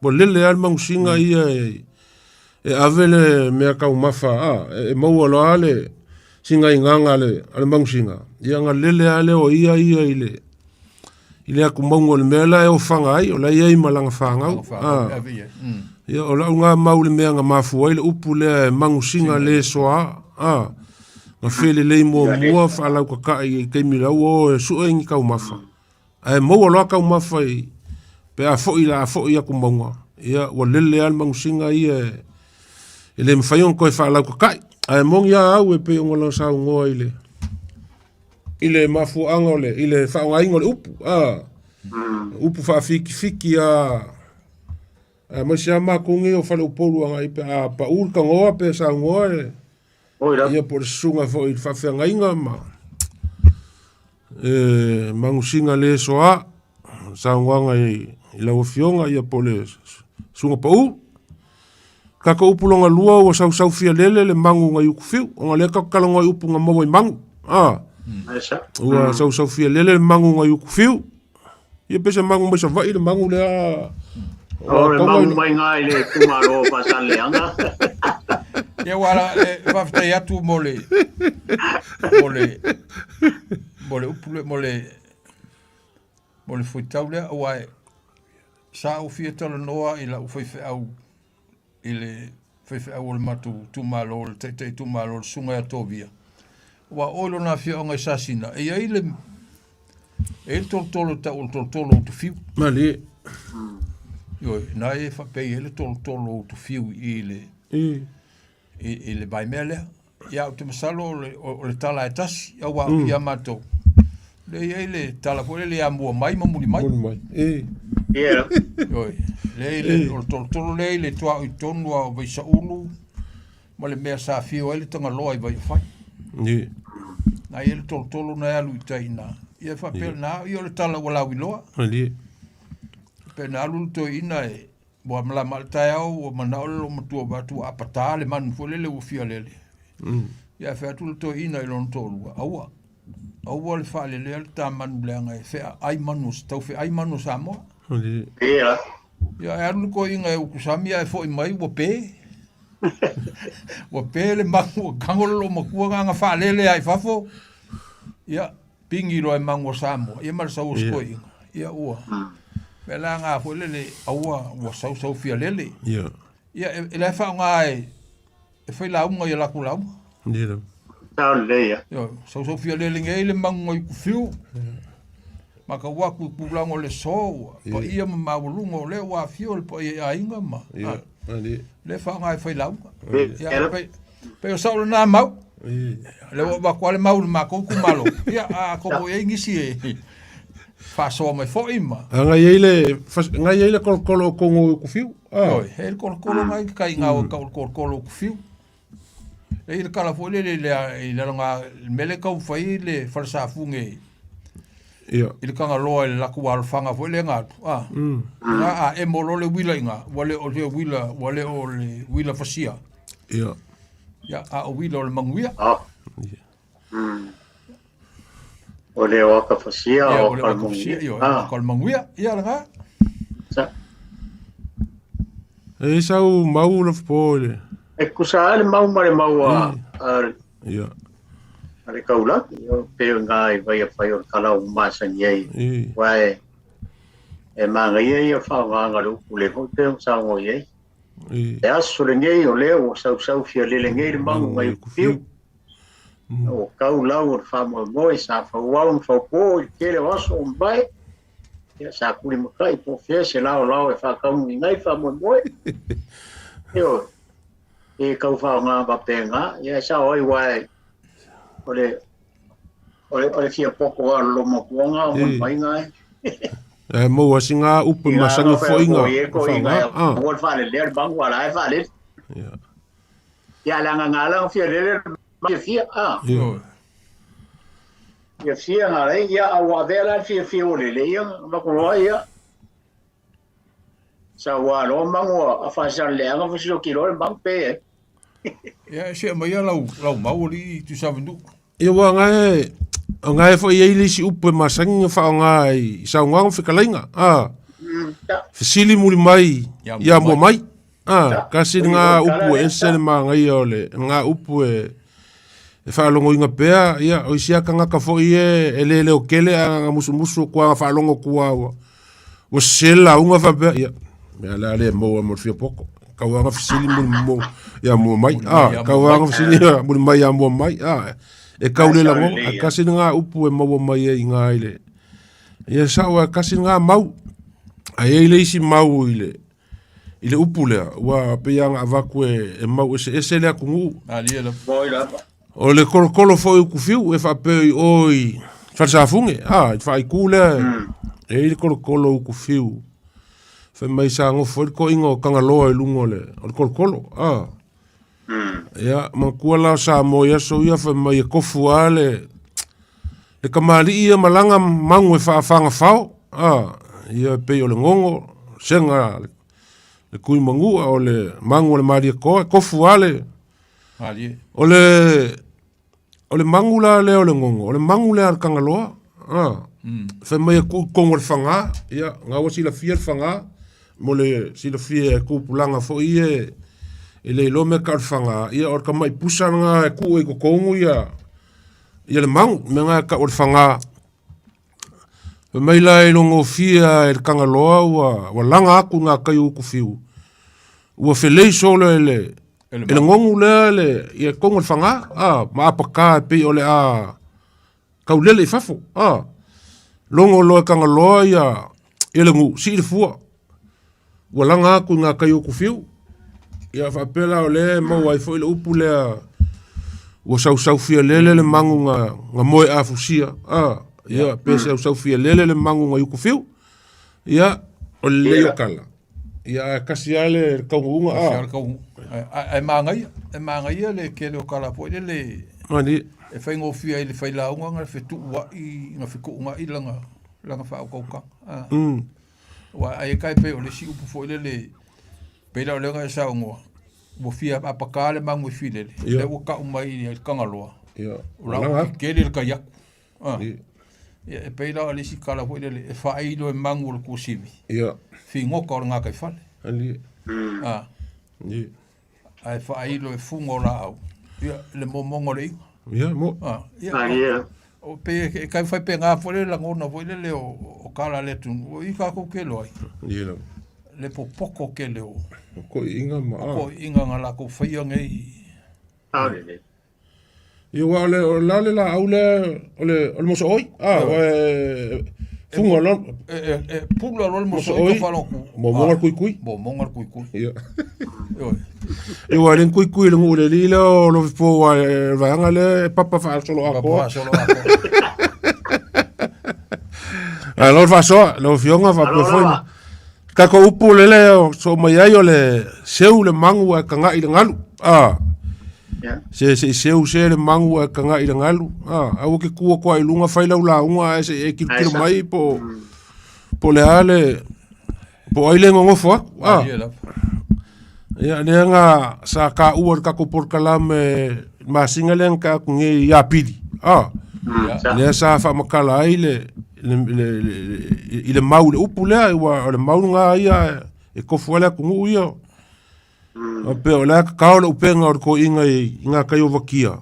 Ua lele lava le manusiga ia e ave le mea taumafa a, e maua loa le sigaigaga a le manusiga, ia ona lele lava lea o ia ia i le i le atumauga o le mea la e ofaga ai, o la e i ai ma lana fanau. Ia o lau lena mau i le mea na mafua ai le upu lea e manusiga le soa, a, na felelei muamua faalautata'i i taimi la ua o e sue ni taumafa. Ae maua loa taumafa i pe a foi la a foi atu mauga, ia ua lele lava le manusiga ia e le mafai ona toe faalautata'i. Ae moni lava au e pei ona lau saunoa i le i le mafuaaga o le i le faaaogaina o le upu, a upu faafitifiti lava aemaise lava matou nei o faleupolu agai pe a pau le tanoa pe saunoa le ia po o le susuga foi i le faafeagaiga ma e manusiga le soa saunoaga i lau afioga ia po o le susuga pau. Tatou upu lona lua ua sausau fia lele le magu nai Utufiu, ona lea tatou talanoa i upu na maua i magu. A, ua sausau fia lele le magu nai Utufiu. Ia pe se magu mai Savaii le magu lea. O le magu mai ngā i le itumalo o Faasaleleaga. Ia ua ala e faafetai atu mo le mo le mo le upu le mo le mo le fuaitau lea aua e sa ou fia talanoa i lau faifeau i le faifeau o le matou itumalo, le taitai itumalo, le Susuga ia Tovia, aua o oe lona afioaga i Sasina, e i ai le, e i ai le tolotolo e tau o le tolotolo o Utufiu. Malie. Ioe, na e faapea e i ai le tolotolo o Utufiu i le, i le vaimea lea. Ia, ou te masalo o le, o le tala e tasi, aua ia matou, lea e i ai le tala foi lele ia mua mai ma muli mai. Muli mai. E. Yeah. Ioe, lea i le, o le tolotolo lea i le tuaoi tonu lava o Vaisaulu ma le mea sa afio ai le Tagaloa i Vaiafai. E. Na i ai le tolotolo na e alu i tai i ina. Ia e faapea na, ia o le tala ua lauiloa. Malie. Pe na alu le toeaina e Ua malama le taeao ua manao le loomatua vaai atu ua apata le manu foi lele ua fia lele. Ia fai atu le toeaina i lona toalua, aua, aua le faalelea le ta manu leaga e feaai manu, tau feai manu o Samoa. Ia. Ia e alu le toeaina e utusami ae foi mai ua pe. Ua pe le magu ua tago le loomatua na faalele lava i fafo, ia, pigi loa e magu o Samoa, ia ma le sau o si toeaina. Ia ua, mea la na foi lele, aua ua sausau fia lele. Ia, e la e faaaoga e, e fai lauga i a latou lauga. Sao lelei ia. Ioe, sausau fia lele nei le magu mai Kufiu. Matau atu i tulaga o le aso ua paia ma maualuga o lea ua afio le paia i aiga ma lea e faaaoga e fai lauga. Ia, pei o sau lena mau. Lea ua avatu lava le mau i le matou itumalo. Ia, atonu e i ai nisi e faasoa mai foi ma. Agai ai le, agai ai le kolokolo o Kongo i Kufiu. Ioe, e i ai le kolokolo na i tai i o tau le kolokolo o Kufiu. E i ai le tala foi lele i le i le lona le mea lea e taumafai ai le falesafune i le Tagaloa i le latou alofaga foi lea na alu, a, na a emo loa le uila i ina, ua le o le uila, ua le o le uila fasia. Ia, a o uila o le manuia. O le o aka fasia o aka o le manuia. Ia, o aka o le manuia. Ia, lena. E sau mau le fo le. E kusa lava le mau ma le mau a a le kaulaki, o pe o ngā i vai a whai o le kala o masani ai. Wa e e manaia ia whaongaanga le upu le hoi pe o saongo i ai. E aso lenei o lea ua sausau fia lele nei le magu mai uku. O kau lau o le faamoemoe sa fauau ma faupo i le tele o aso o mavae. Ia sa kuli makai po o fea se laolao e faataunuuina ai le faamoemoe. Ioe, e tau faaaoga faapena, ia e sao ai aua o le o le fia poto lava o le loomatua o maiga e. E maua si ngā upu masani foi ngā. Faaaoga. Ua le faalelea le magu a la e faalele. Ia leaga ngā la fia lele fiafia a. Fiafia ngā lei ia a ua avea la le fiafia o lele ia makuloa ia. Sa ua loa magu a faasaleaga fasiloki loa le magu pe ai. Ia e see mai lau lau mau alii Tuisamanu. Ia ua ngae o ngae foi i ai le isi upu e masani ona faaaoga i saunoaga ma fetalaiga, a. Fesili muli mai ia mua mai. A, kasi lena upu e ese le manaia o le lena upu e e faalogoina pea, ia, o isi lava tagata foi ia e le leo tele ae na musumusu atu lava na faalogo atu lava ua ua sese le lauga faapea, ia, mea la lea e maua mo le fia poto. Tau lava na fesili muli ia mua mai, a, tau lava na fesili muli mai ia mua mai, a, e tau le lagona, ae kasi lena upu e maua mai ai i ina i le, ia sao lava, kasi lena mau. Ae i ai le isi mau i le i le upu lea, ua pei lava ona avatu e mau eseese le atunuu. O le kolokolo foi o Kufiu e faapea i o i Falesafune, a, i le faaitu lea, e i ai le kolokolo o Kufiu. Fai mai sa nofo ai le toeaina o Tagaloa i luga o le, o le kolokolo, a. Ia, manatua la o Samoa i aso ia, fai mai e tofu lava le, le tamalii ia malaga magu e faafagafao, a, ia e pei o le gogo, sega le tui manua, o le magu o le Malietoa, e tofu lava le, o le, o le magu la lea o le gogo, o le magu lea a le Tagaloa, a, fai mai e tuu i totonu o le faga, ia, na ua silafia le faga, mo le silafia e tupulaga foi ia e le iloa mea tau o le faga, ia o le tamai pusa lena e tuu ai i totonu ia, ia le magu, mea lena e tau o le faga. Fai mai la e logofie lava e le Tagaloa ua, ua laga atu i gatai o Utufiu, ua felei solo e le, e le gogu lea le, ia totonu o le faga, a, ma apaka e pei o le a taulele i fafo, a. Logo loa e Tagaloa ia, ia le nuu, sii le fua, ua laga atu i gatai o Utufiu. Ia faapea la o lea e maua ai foi le upu lea ua sausau fialele le magu na, na moe afusia. A, ia, pe sausau fialele le magu na i Utufiu. Ia, o le lelei o tala. Ia, ae kasi lava le taunuuga, a. Ae manaia, e manaia le tele o tala foi lele Mani. e faigofie ai i le failauga na fetuuai, na fetuunai lana, lana faautautaga. A. Aua ai e tai pei o le isi upu foi lele, pei la o lea na e saunoa, ua fia apaka le magu e filele, lea ua tau mai i le Tagaloa, o la ua tetele le tai atu. Ia, e pei la o le isi tala foi lele, e faailo e magu o le tuasivi, figota o le gataifale. Ae faailo e fuga o laau, ia, le momoga o le iuga. Ia, mo. Ah, ia, Malie. o pe e kai faipega foi le lagona foi lele o kala le atunuu, o i kākou ke loa ai. Ia lava. Le popoko tele o O toeaiina ma a. toeaiina na latou faia nei. Ao lelei. Ia aua o le o le a le laau lea o le o le mosooi a ua e fuga loa E e e pula loa le mosooi mosooi ka faalogo momoga le kuikui. Momoga le kuikui. Ia. Ioe. Ia aua e le ni kuikui i le nuu o le alii lea o Lofipo aua e le vaega lea e papa faasolo Papa atoa. faasolo atoa. Malo le faasoa lau Afioga faapea Malo foi lava. Tatou upu lele o soo mai ai o le seu le magu ae kaga'i le galu a se se i seu se le magu ae kaga'i le galu a aua ke tu atu ai luga fai lau lauga ae se i e tilotilo mai po po le a le po o ai le nonofo atu a ia lea na sa taua i le tatou polokalame masina lea na tea atu nei ia Apili a lea sa faamatala ai le i le mau i le upu lea, ua o le mau lena ia e tofu ai le atunuu ia. Faapea o le a tatao le upega o le toeaina i gatai o Vakia.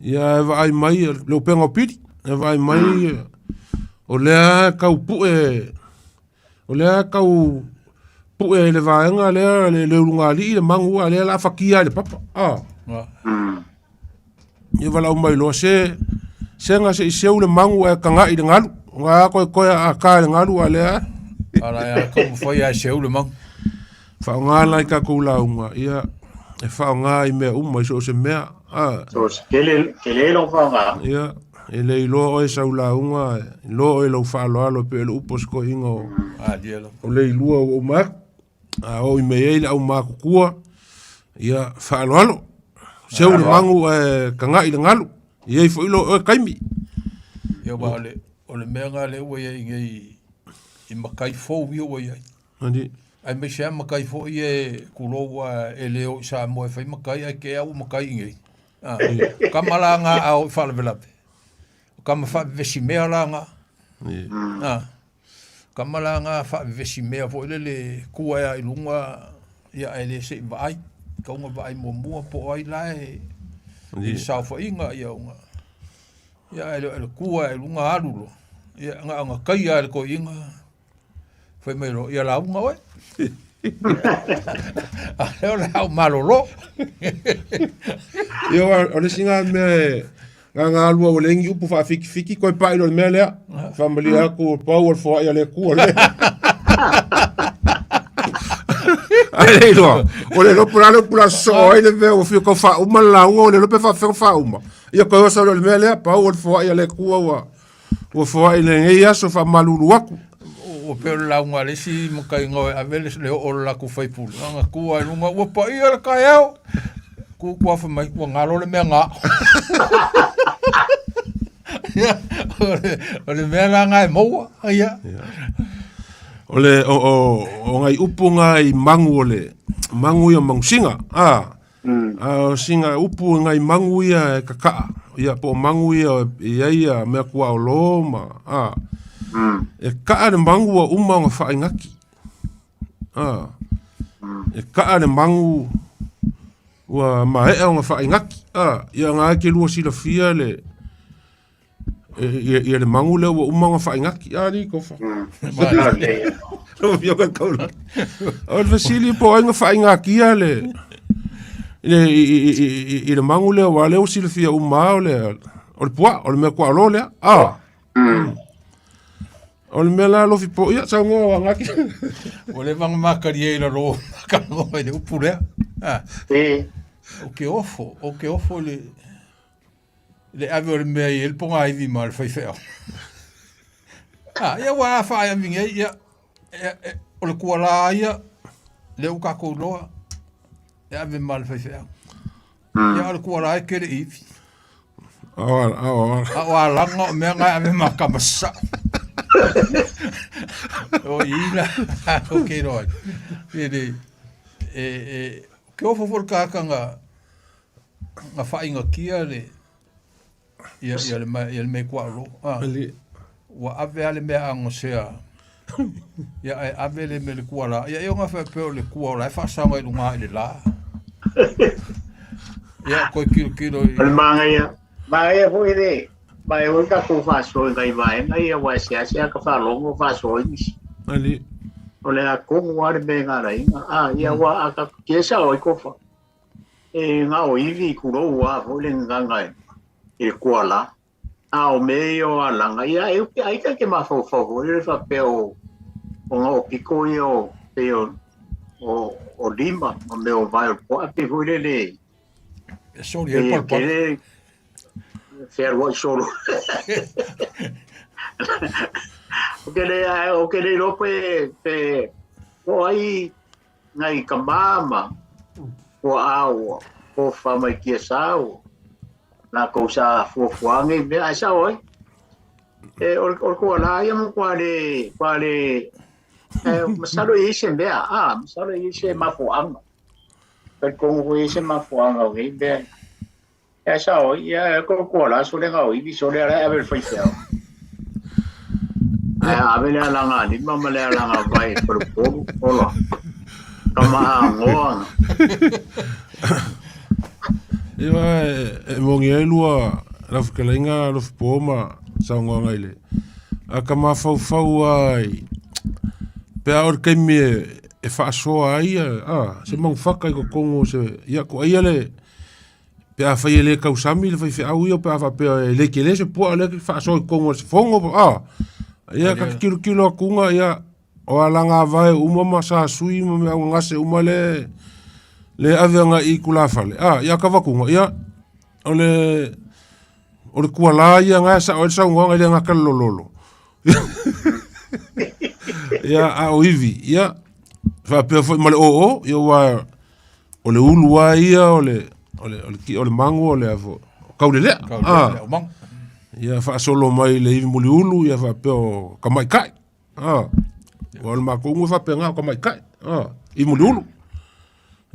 Ia e vaai mai le upega o Pili, e vaai mai o lea e tau pue, o lea e tau pue i le vaega lea le ulugalii le magu a o lea o le a fatia ai le papa. Ia valaau mai loa se sega se i seu le magu ae kaga'i i le galu. Ga koekoe a ka i le galu a lea. Ala e a taumafai ae seu le magu. Faaaoga la i tatou lauga, ia e faaaoga i mea uma i so o se mea. A. So se tele, tele lou faaaoga. Ia, e le iloa oe sau lauga, e iloa oe lou faaaloalo e pei o le upu a se toeaina o, o Leilua ua uma atu. A oo i mea i ai le aumatutua, ia faaaloalo. Seu le magu ae kaga'i le galu. E i ai foi lo oe taimi. Ia aua o le, o le mea lena lea ua i ai nei i matai fou ia ua i ai. Ani. Aemaise lava matai foi ia e tulou lava e le o i Samoa e fai matai ae te au matai i inei. A, tama la na a o i faalavelave. O tama faavevesi mea la na. A. Tama la na faavevesi mea foi lele tu ae lava i luga ia ae le se i vaai. Tatau ona vaai muamua po o ai la e i le saofaiga ia ona ia ae le o le tu ae i luga alu loa ia na ona taia lava e le toeaina fai mai loa, ia lauga oe. A lea o le a ou malolo. Ia, o le isi lena mea e na alu au e leai ni upu faafitifiti toe pai loa i le mea lea. Faamalie atu, pau o le foai a le Atua lea. Ae le iloa, o le iloa po o le a le upu o le a sosoo ai le mea ua fia tau faauma le lauga, ua le iloa pe faapefea ona faauma. Ia toe oso loa i le mea lea, pau o le foai a le Atua ua ua foai i lenei aso faamalulu atu. Ua pei o le lauga a le isi mataiga e ave le oo o le latou faipule, ana tu lava i luga, ua paia le taeao. Tu atu afa mai, ua galo le mea na. Ia, o le mea la na e maua, ia. O le, o, o, o ngai upu nga i magu o le, magu ia o magusiga, a, A o sina upu i ngai magu ia e kaka'a, ia po o magu ia e i ai ia mea kuaolo ma, a, e ka'a le magu ua uma ona faaigaki. A, e ka'a le magu ua maea ona faaigaki. A, ia na e te lua silafia le, ia le magu lea ua uma ona faaigaki. A, alii Tofa. Lau Afioga i le Taulagi. O le fesili po o ai na faaigakia le, le, i, i, i, i, i le magu lea, aua o lea ua silafia uma lava o le, o le puaa, o le mea kuaolo lea. A. O le mea la alofi po, ia, saunoa o agaki. Ua leva ona matalia i lalo o makanoa i le upu lea. Ah. O ke ofo, o ke ofo i le, le ave o le mea i ai le pogaivi ma le faifeau. Ah, ia ua a faaeavi nei, ia, e, e, o le kualā ia, lea ua tatou iloa, e ave ma le faifeau. Ia, o le kualā e kele ivi. A o alaga o mea na e ave ma kama sasao. O i la, o ke iloa ai. E, le, e, e, ke ofo foi le kākanga, na faaigakia le ia ia le ia le mea kuaolo. Ah. Ua ave lava le mea agosea. Ia ae ave le mea le kua la. Ia e ona faapea o le kua o la e faasaga i luga i le la. Ia, koe kilokilo i... O le manaia, manaia foi le, manaia foi le tatou faasoa i nai vaega ia, aua e seasea ka faalogo o faasoa ai nisi. Ali. O le a tonu lava le mea e galaina. A, ia, aua a tatou tia sao ai tofa. E na o ivi, tulou lava foi le gagaga i le tuala. A o mea ia o alaga, ia ai, ai ta te mafaufau foi lele faapea o, o na o pito ia o, pei o, o, o lima, ma mea o vae o le puaa, pei foi lele, E soli ai pei e palapala. tele fealuai solo. Ou te le, ou te le iloa pe, pe, po o ai nai tama ma tuaa ua tofa mai tiasa ua latou sa fuafua nei mea, ae sao ai. E, o, o le tuala ia matua le, matua le, e, masalo e i ai se mea, a, masalo e i ai se mafuaaga. Talitonu foi e i ai se mafuaaga o nei mea. Ae sao ai, ia, ko tuala sole ga o ivi sole ala e ave i le faifeau. Ae ave le alaga lima ma le alaga vae i faleupolu, ola. Tama agoa na. Ia, e moni ai lua lau fetalaiga Alofipo ma saunoaga i le a ka mafaufau ai pe a o le taimi e faasoa ai a se manufaka i totonu o se ia ko aia le pe afai e le tausami le faifeau ia pe a faapea e le tele se puaa lea e faasoa i totonu o se fono a ia ka te tilotilo atuga ia o alaga vae uma ma sa sui ma mea gase uma le le ave agai i tulafale a ia ka avatuga ia o le o le tuala ia na e sao ai le saunoaga e le gata le lololo ia a o ivi ia faapea foi ma le oo ia ua o le ulu lava ia o le o le o le o le mago o le afo kaulelea ah ia faasolo mai le ivi muliulu ia faapea o kamaikai ah ua o le matou nuu e faapena o kamaikai ah ivi muliulu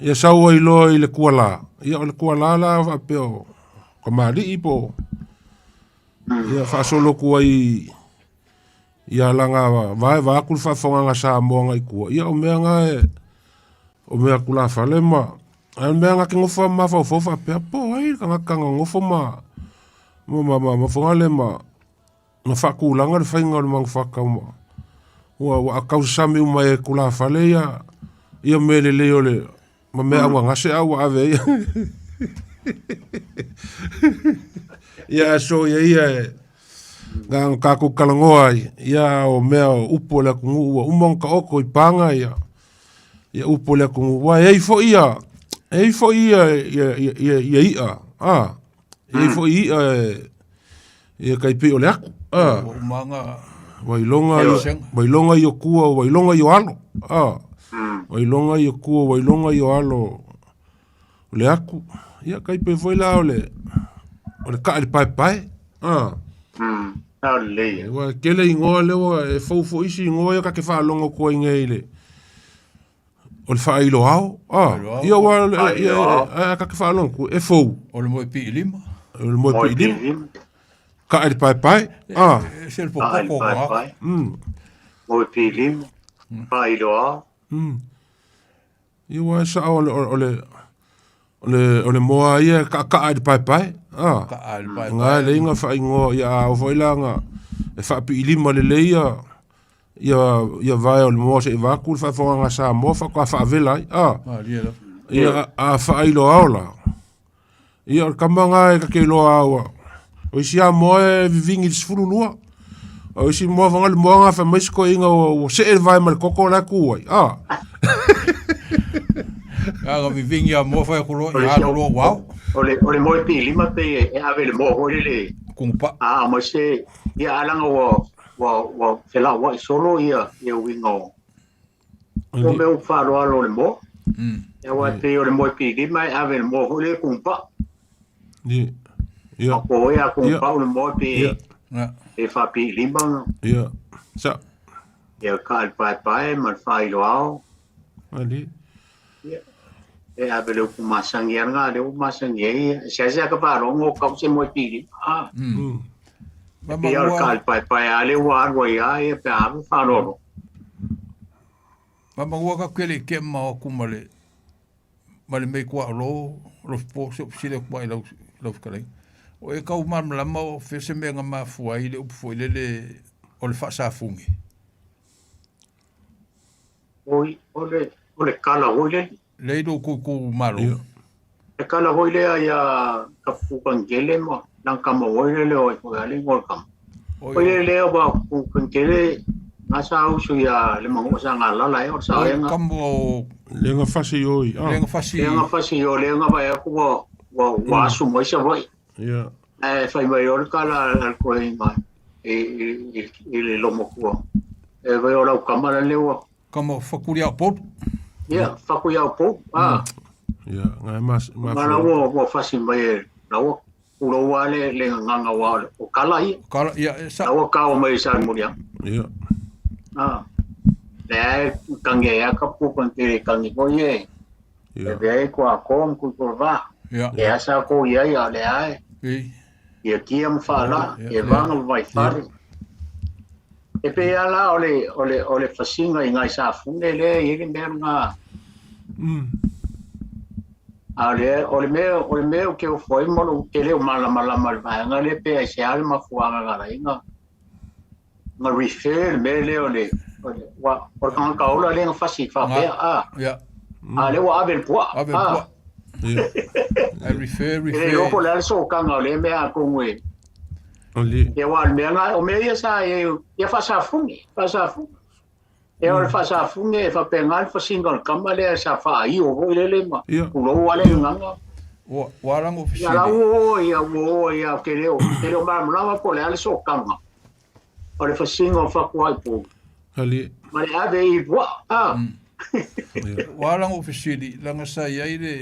ia sau ai loa i le tuala ia o le tuala la faapea o kamali'i po o ia faasolo atu ai ia laga vae vaeatu le faafofogaaga Samoa agai i tua, ia o mea na e, o mea tulafale ma, a o le mea na te nofo lava ma mafaufau faapea, po o ai le tagata na nofo ma, ma, ma, ma fogale ma, ma faatulaga le faiga o le manufata ma, ua, ua tausasami uma ai e tulafale ia, ia mea lelei o le, ma mea auagase a ua ave ai. Ia aso ia ia e na ona tatou talanoa ai, ia o mea o upu o le atunuu ua uma ona taoto i paga ia, ia upu o le atunuu. Aua e i ai foi ia, e i ai foi ia, ia, ia, ia, ia i'a, a, e i ai foi i'a e, ia tai pei o le atu, a. Ua uma ona Ua iloga Ioe. ua iloga i o tua, ua iloga i o alo, a. Ua iloga i o tua, ua iloga i o alo o le atu. Ia tai pei foi la o le, o le kaa i le paepae, a. Sao lelei e. Ua tele igoa lea ua e fou foi isi igoa ia ta te faalogo atu ai nei i le, o le faailoao, a. Ia ua, ia, a ta te faalogo atu, e fou. O le moe pii lima. O le moe pii lima. Kaa i le paepae, a. E se le Kaa i le popopo o ka. paepae. Moe pii lima. Faailoao. Ia ua e sao o le, o le, o le, o le moa ia e kaakaa i le paepae. A. Kaa i le paepae. Nga e leai na faaigoa, ia a oo foi la na e faapii lima lelei ia, ia, ia vae o le moa seia vaeatu le faafofogaaga a Samoa faatoa faavela ai. A. Malie lava. Ia a faailoao la, ia o le tama lena e ta te iloa lava ua, o isi lava moa e vivigi i le 12. A o isi moa faga le moa lena fai mai si toeaina ua, ua see le vae ma le toto la e tu ai. A. A na vivigi a moa fai atu loa, ia alu loa ua ao. O le, o le moe pii lima pei e ave i le moa foi lele. Kugupa'a. A aumai se, ia a leaga ua, ua, ua felauai solo ia, ia uiga o, o mea ua faaaloalo o le moa. Aua e pei o le moe pii lima e ave i le moa foi lele kugupa'a. Ia. A po ea kugupa'a le moa pe, Ia. pe faapii lima. Ia. Sa. Ia kaa i le paepae ma le faailoao. Ali. Ia. E ave le upu masani lava lena lea ua masani ai. E seasea ka faalogo o kau se moe pii lima. Ah. Ma Pei o le maua, kaa i le paepae lava lea ua alu ai lava ia pe a ave faaaloalo. ma maua ka kele ke ma o ku ma le. ma le mea i tuaolo Lofipo, se i ou fesili atu lava i lau, lau fetalaiga. O e tau malamalama o fea se mea na mafua ai le upu foi lele o le faasafune? Oi, o le, o le kala foi lele. Lea i lo outou itumalo. Ia. Le kala foi lea ia Kapukangele ma lana tama foi lele o ai foi a le igoa o le tama. Oi, Foi lele lea ua Kapukangele na sa usu ia le manua sa galala e o sa oi, lenga. kamo o Le ga fasi oi. le Ah. ga fasi. Lenga fasi o lenga vai aku ua ua ua asu mai sa vai. Ia. Ae fai mai o le kala a le koe i i i i le lomo kua. E vai o lau kama la le ua. Kamo fakuli au potu. Ia, faku iau pou. Ah, Ia, ngai mas ma ma la ua ua fasi mai e la ua ulo le le nganga wa o kala ia. Kala, ia, e sa, La ua kao mai sa mulia. Ia. Ah. Le kange ya ka pu kan te kange ko ye. E Ia. ve ko a kom ku ko va. ia, E asa ko ia ia le ai. e, Ia kia ma fa la, Ia, e ia. vanga vai fare. E pe ala o le o le o le fasinga i ngai sa fune le i le mea nga a le o le mea o le mea o ke o foi mo lo ke le o malamalama le vaega le pe ai se ale mafuaga ga la inga nga refer le mea le o le o le wa o le kanga kaola le nga fasi fa pe a ia, a le wa ave le pua ave pua. Ia. I refer, e le refer. loko le ale so kanga o le mea a kongue O le. e wa le mea nga o mea ia sa e ia fa sa fune fa sa fune e o le fa sa fune e fa pe nga le fasinga o le kama le sa fa ai o foi le le ma Ia. ulo wa le nganga Ua, ua lango Ia la fesili. ua ia ua ia ke leo ke leo malamalama po o le a le sokaga o le fasiga o fakuai pou Ali. ma le ave i puaa a Ia. Ua lango fesili, langa sa iai le,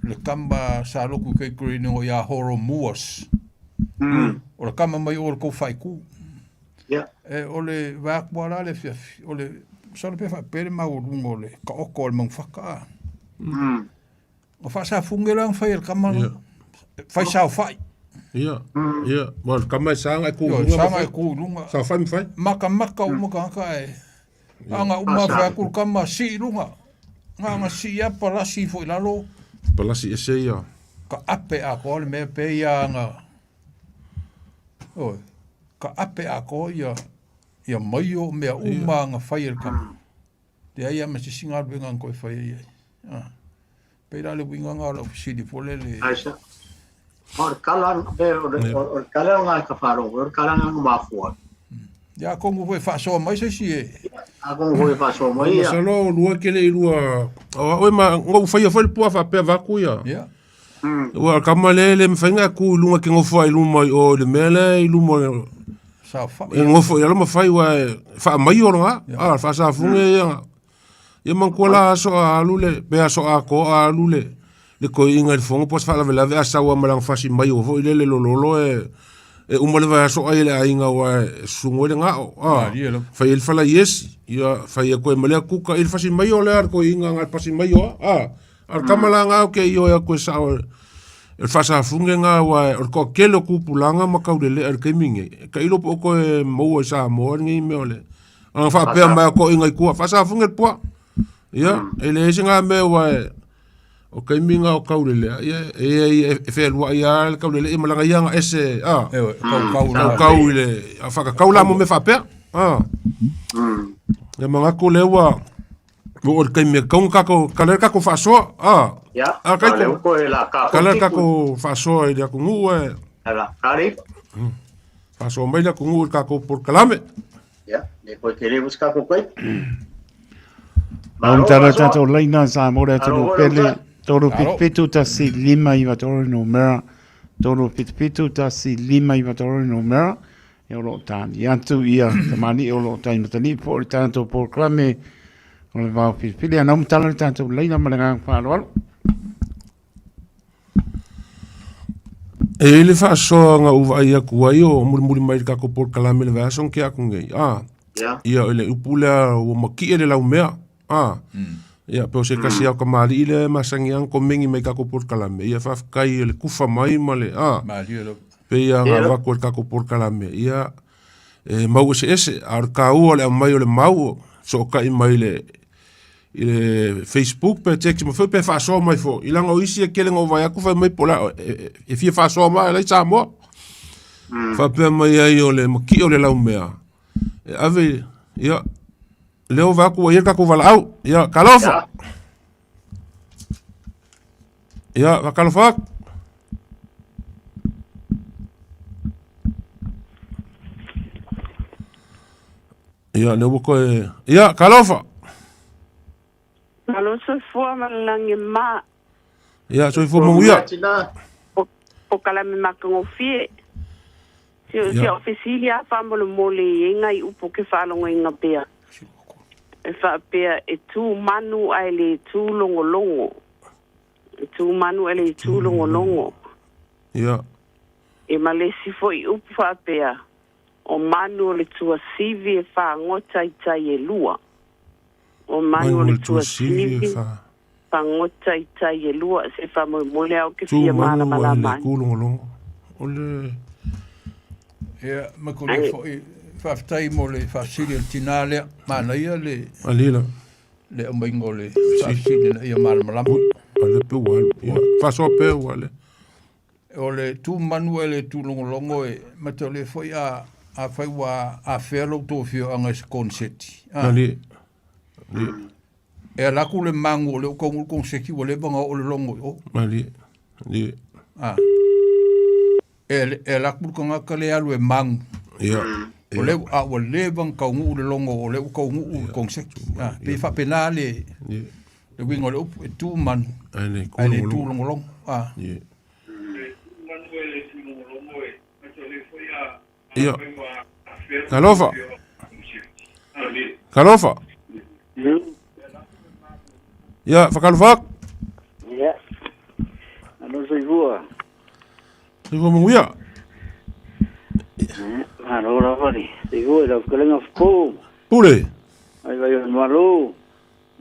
le kama sa loku kei kuri o ia horo muas. O le kama mai o le kou whaiku. ia E, o le vaakua la le fiafi, o le, sa le pe whaapere mau o lunga o le ka oko o le mangwhaka a. O whaasafunge la ang whai el kama, Ia. whai sao whai. Ia. Ia. Mo le kama e sanga e ku Yo, lunga. sanga e ku lunga. Sa fai fai. Maka maka o maka haka e. Anga uma Asa. whai aku kama si lunga. Nga nga si apa la si fo i lalo. Palasi e se ia. Ka ape a ko le mea pe ia anga. Oi. Ka ape a ko ia ia mai o mea uma anga whai el kama. Te ai ama si singa alwenga ang koe whai ai ai. Ah. Pera le winga nga la ofisili po le le. ai sa o le kala pe o le o le kala nga ka faro o le kala nga mafua Ia kongu foi whaasoa mai se si e. a ko hoi faso mai ia Masalo o lua kele i lua. O oe ma ngou whai a whai le pua whapea vaku ia. Ia. Ua kama le le mwhainga ku i lunga ke ngofo ai luma i o le mea le i luma Sa whai. e ngofo i alo mawhai wa e wha mai o nga. A wha sa funge ia. Ia mangkua la aso a alu le, pe aso a ko a alu le. Le koi inga i fongo pos wha lave lave a sawa malang fasi mai o fo i le le lololo e e uma le vai aso ai le ainga wa e sungo le ngao. A, Marie lo. fai el fala yes, ia fai e koe malea kuka il fasi mai o le ar koi inga ngal pasi mai o. A, ar kamala ngao ke io e koe sa o el fasa funge nga wa o ko kelo ku pulanga ma kau le le ke minge ka ilo po ko e mo sa mo ngi me ole ang fa pe ma ko inga ku fasa funge po ia e le singa me wa o ke minga o kau le le ia e e e fe lua ia le kau le le malanga ia nga ese a E, kau kau kau la. kau le a fa ka kau la mo me fa pe a ia manga ko le wa o le ke me kau ka ko ka le ka ko fa so a ia a kai le ko ko e la ka ka le ka ko fa so e le ku ngu e ala kari fa so mai le ku ngu ka ko por kalame ia le ko ke le busca ko koi Au tala tātou leina sa mo le Alo, atunu alo, pele. alo. Tolu Alo. pitpitu tasi lima iwa tolu numera. Tolu pitpitu tasi lima iwa tolu numera. E o loo tāni atu ia tamani o loo tāni matani po o le tātou polokalame o le vao filifili. Ana umu tala le tātou leina ma le agaga faaaloalo. E le faasoaga ua vaai aku ai o mulimuli mai le takou polokalame le vaiaso ke aku nei a ia ia o le upu lea ua makiʻe le laumea a ia pe o se kasi ao kamaliʻi le masagi aga komegi mai takou polokalame ia faafetai le kufa mai ma le a Marie lo. pe ia Ia. gavaku e le takou polokalame ia e mau eseese a o le kāua o le aumai o le mau sookaʻi mai le i le Facebook pe text mai foi pe faasoa mai foi i laga o isi e tele na ou vaai atu fai mai po o le a e fia faasoa mai la i Samoa. Faapea mai ai o le maki'i o le laumea e ave ia lea ua vaai atu ua i ai le tatou valaau. Ia, talofa. Ia, faatalofa atu. Ia, lea ua toe... Ia, talofa. Malo soifua ma le lagi e mama. Ia, soifua manuia. Polokalame matagofie. Si o si au fesili lava faamolemole e i ai nai upu ou te faalogoina pea. E faapea e tu manu ae le tu logologo. E tu manu ae le tu logologo. Ia. E ma le isi foi upu faapea, o manu o le tuasivi e fagota i tai e lua. O manu o le tuasivi e fagota i tai e lua. Se faamoemoe lea ou te fia malamalama ai. Tu manu ae le tu logologo. O le. Ia, ma ko lea foi, faafetai mo le faafesili a le tinā lea. Manaia le. Alila. Le aumaiga o le faafesili ina ia malamalama. A le pe ua alu. Ia, faasoa pea ua le. O le tu manu ae le tu logologo e mataulia foi a afai ua afea lo outou afioaga i se koneseti. Ali. Ali. E ala atu le magu o lea ua taunuu le koneseti ua leva ona oo le logo i o. Ali. Ali. A. E, e ala atu le tagata lea e alu e magu. Ia. O lea, a ua leva ona taunuu le logo o lea ua taunuu le koneseti. A, pei e faapena le, le uiga o le upu, e tu manu, ae le tu logologo. A. Ia. Ia. Talofa. Talofa. Ia, whakalofa atu. Ia. Ano soifua. Soifua manuia. Malo lava le soifua i lau fetalaiga Fofo. Pule. Mai vai o le Malo.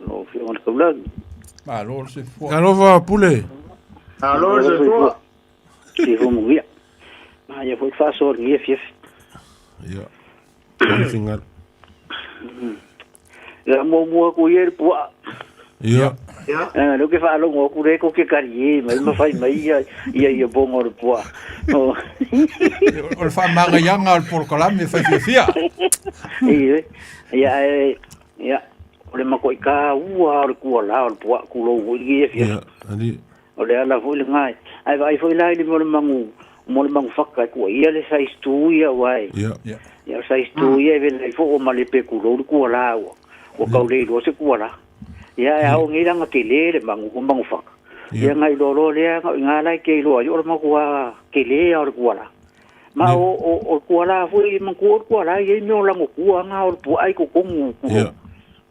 Lau Afioga i le Taulagi. Malo le soifua. Talofa Pule. Malo le soifua. Soifua manuia. Manaia foi le faasoa i lenei afiafi. Ia. Tali fingal. Ia muamua atu ia i le puaa. Ia. Ia. Eh, lea ou te faalogo atu lea tou te talie mai ma fai mai ia ia ia boga o le puaa. O O le faamagaiaga o le polokalame e fai fiafia. Ia, ia, ae Ia, o le matuai taua lava o le tualā o le puaa tulou foi lenei afiafi. Ia, alii. O le ala foi lena, ae vaai foi la i le mea o le manu, mo le manu faka e tuuaia le size two ia aua e, Ia. Ia. ia o le size two ia e vela ai foi ua malepe tulou le tualā ua, ua tau le iloa se tualā. Ia ae ao nei la ona tele le manu, o manu faka. Ia. Ia ona iloa loa lea, na o i ina la e te iloa ai o le matua tele lava o le tualā. Ma o, o, o le tualā foi, manatua o le tualā e i ai mea o lagotua na o le puaa i totonu o Ia.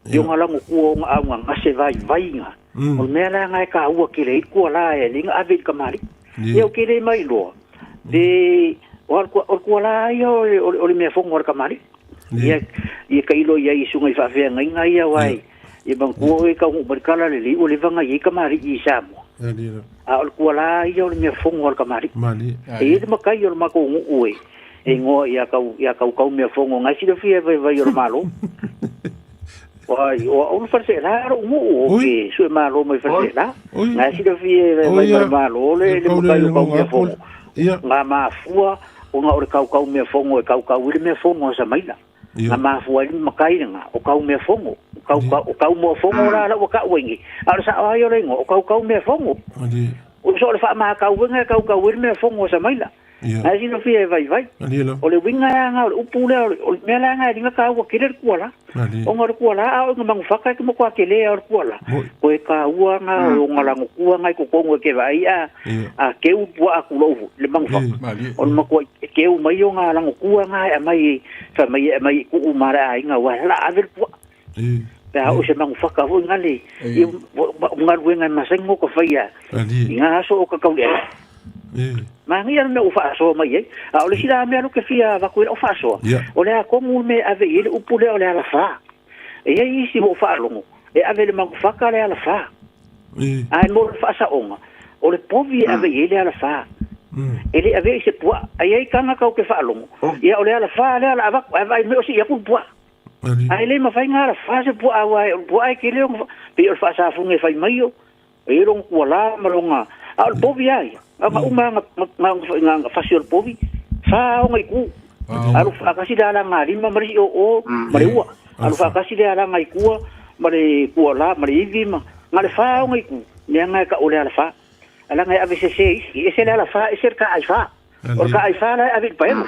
I ona lagotua o ona augagase vaivaiga. O le mea la lena e taua tele ai le tualā e alii na ave i le kamali'i. Ia ou te le mailoa, pe o le tualā ia o le, o le mea fono a le kamali'i. Ia, ia tailo i ai i susuga i faafeagaiga ia aua e, ia manatua oe e taunuu mai le tala lelei ua leva ona i ai kamali'i i Samoa. A o le tualā ia o le mea fono a le kamali'i. E i ai le matai o le matou nuu e igoa ia kau ia Kaukau Meafono na e silafia e vaivai o le Malo. Ai, o au le Faleseela lou nuu o ke sue malo mai Faleseela. Na e silafia e vaivai ma le Malo le le matai o Kau Meafono. Na mafua ona o le Kaukau Meafono e kaukau i le meafono a Samaila. Na mafua ai le matai lena o Kau Meafono. O Kau o Kau Moafono la la ua taua ai nei. A o le sao lava ia o le igoa o Kaukau Meafono. O so o le faamakauega e kaukau ai le meafono a Samaila. Ae silafia e vaivai. O le uiga la lena o le upu lea, o le mea la lena e liga taua tele le tuala. Ona o le tuala a oo ina manufaka e te matua tele lava o le tuala. Toe taua lena o ona lagokua lena i totonu e te vaai a a keu puaa tulou foi le manufaka. O le matua keu mai ona lagokua lena e aumai fai mai e aumai i tuu ma le aiga aua e la ave le puaa. Pe a oo i se manufaka foi lena le o galuega e masani ona ota faia i na aso o Kakauliai. Manaia le mea ua faasoa mai ai. A o le isi la mea lea ou te fia avatu ai lau faasoa, o le a tonu le mea e ave i ai le upu lea o le alafā. E i ai isi ua ou faalogo e ave i le manufaka le alafā. Ae mo le faasaoga, o le povi e ave i ai le alafā. E le avea i se puaa. A i ai tagata ou te faalogo, ia o le alafā lea o le a avatu, ae vaai mai o sii atu le puaa. Ae le mafai ona alafā se puaa aua o le puaa e tele ona Pei o le faasafuga e fai mai o, e i ai lona tualā ma lona, a o le povi lava ia, na uma lava na fasi o le povi, fa ona itu. Alu faatasi le alagalima ma le isi oo ma le ua. Alu faatasi le alaga i tua ma le tualā ma le ivi ma, na o le fa ona itu, leaga e tau o le alafa. Ae leaga e ave sese e isi, e ese le alafa ese le taaifa. O le taaifa la e ave i le paelo.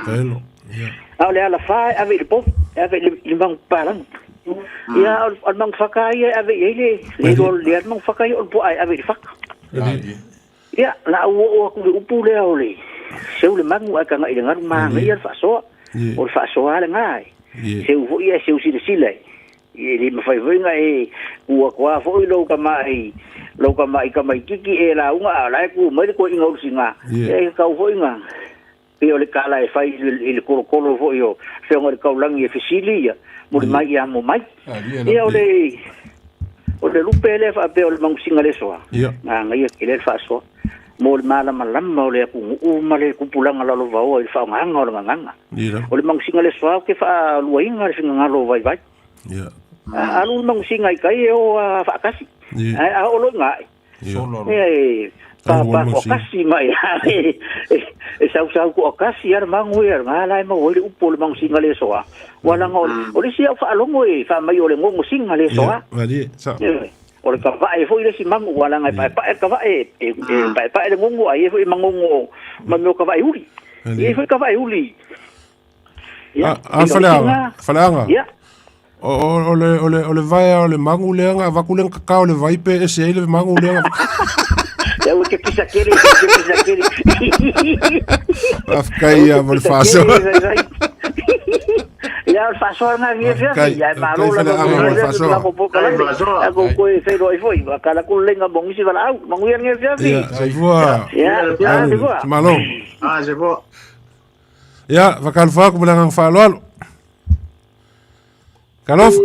A o le alafa e ave i le povi, e ave i le magu papalagi. Ia, a o le magu fata ia e ave i ai le, le iloa lelei lava le magu fata ia o le puaa e ave i le fata. Ia, o le a ou oo atu i le upu lea o le seu le manu ae tagai i le galu, manaia le faasoa. O le faasoa lava lena, e seu foi ae seu silasila e le mafai foi ona e tu atu lava foi lou tamai lou tamai tamaititi e lauga a o la e tu mai le toeaina o Lusina. Ia, e tatau foi ona pei o le tala e fai i le tolotolo foi o Afioga i le Taulagi e fesili ia muli mai ia mo mai. Ia o le o le lupe lea faapea o le magusiga le soa. Manaia tele le faasoa mo le malamalama o le atunuu ma le tupulaga lalovaoa i le faaaogaga o le gagana. O le magusiga le soa ou te faaluaina le finagalo o vaivai. Alu le magusiga i tai e o lava faatasi. Ae a oo loa ina ae, Ia e pāpā toatasi mai e sausau toatasi lava le magu ia, lena la e maua ai le upu o le magusiga le soa. Ua leaga o le isi au faalogo e fai mai o le gogosiga le soa. O le kavae foi le isi magu, ua leaga e paepae le kavae, e paepae le gogo, ae i ai foi ma gogo ma mea o kavae uli. E i ai foi kavae uli. Ia, a Faleaga, Faleaga. Ia. O, o, le, o, le, o le vaea o le magu lea na avatu lea na tatao le vai pe ese ai le magu lea na Ia ua te pisa tele, te pisa tele. Faafetai ia mo le faasoa. Ia o le faasoa lena i lenei afiafi. Ia e malo lava mo le faasoa. Ia ko koe feiloai foi. Kala ku lenga mo nisi valaau. Manuia lenei afiafi. Ia, soifua. Ia, soifua. Malo. Ah, soifua. Ia, faatalofa atu ma le agaga faaaloalo. Talofa.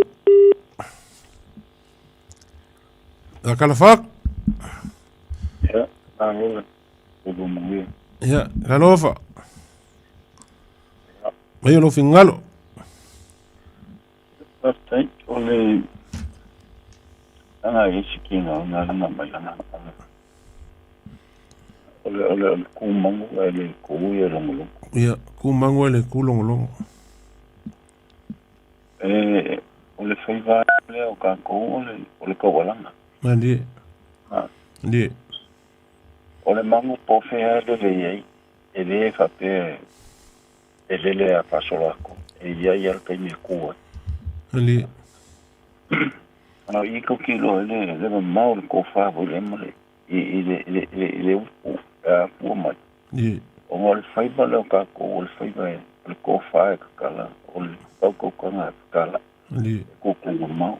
Faatalofa atu. Ia, malo le ulu manuia. Ia, talofa. Mai o lou finagalo. Faafetai, o le aga i isi kina o ngā langa mai langa. O le, o le, o le kūmangu e le kū ia longolongo. Ia, kūmangu e le kū longolongo. E, o le faiva lea o kākou o le, o le kaualanga. Malie. Ha. Malie. O le mangu po fea e lele i ai, e le faapea e lele a faasolo atu, e i ai a le taimi e kū ai. Malie. A i ko kilo e le, le mamao le kōwhā foi le ma le, i, i le, i le, i le, i le upu e afua mai. Ie. Ona o le faiva lea o kākou, o le faiva e, o le kōwhā e kakala, o le kaukaukaga e kakala, Ie. e kūkū mamao.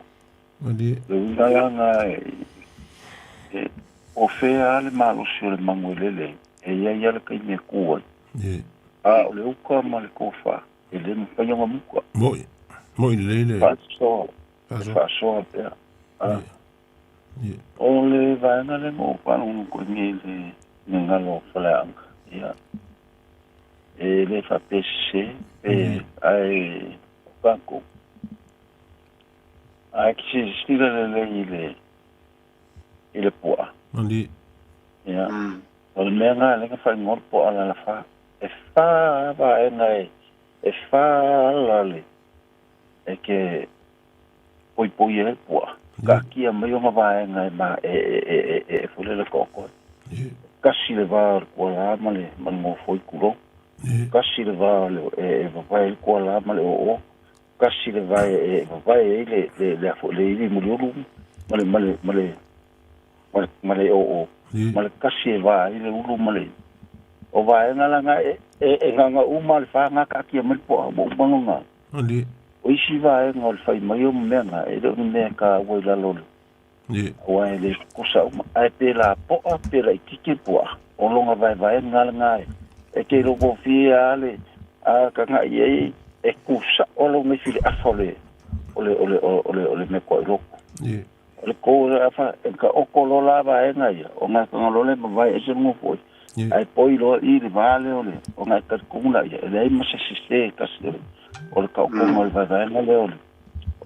Ie. Le uiga la lena e, e, o fea lava le malosi o le magu e lele ai, e i ai lava le taimi e kū ai. Ie. A o le uka ma le kōwhā, e le mafai ona muka. Mo'i. Mo'i lelei le. Faasoa. Faasoa. Faasoa pea. A. Ie. Ie. O le vaega lea na ou faalogologo i nei i le gagana o Faleaga, ia, e le faapea sese, e, ae o kākou, ae ke silasila lelei i le, i le puaa. Mali. Ia, o le mea lena lea na faaigoa le puaa lalafa. E fa vaega e, e fa ala le, e ke poipoi ai le puaa, kaatia mai ona vaega e ma e e e e e foi lele kokoe. Kasi le va o le kualā ma le ma le gofoi tulou. Kasi le va o le e e vavae ai le kualā ma le oo. Kasi le va e e vavae ai le le le afo le ivi muliulu ma le ma le ma le ma le ma le oo. Ma le kasi e va ai le ulu ma le o vaega la nga e e e gagau uma le fa nga kaatia mai le puaa ua uma lona Mali. O isi vaega o le fai mai o mea na, e le o ni mea e kāua i lalo o le, aua e le kosa uma. Ae pēlā po'a, pēlā itiiti le pua'a, o lona vaevaega lena e, e te iloa gofie a le, a kagaʻi ai, e kū sa'o lona ifi i le afa o le, o le, o le, o le, o le mea koa i loko. O le kō o le afa, e ka oko loa la vaega ia, ona e kaga loa lea ma vae ese le gofoi. Ae poi loa i le va lea o le, ona e talitonu la ia, e leai ma se sese e tasi o le, o le taotoga o le vaevaega lea o le,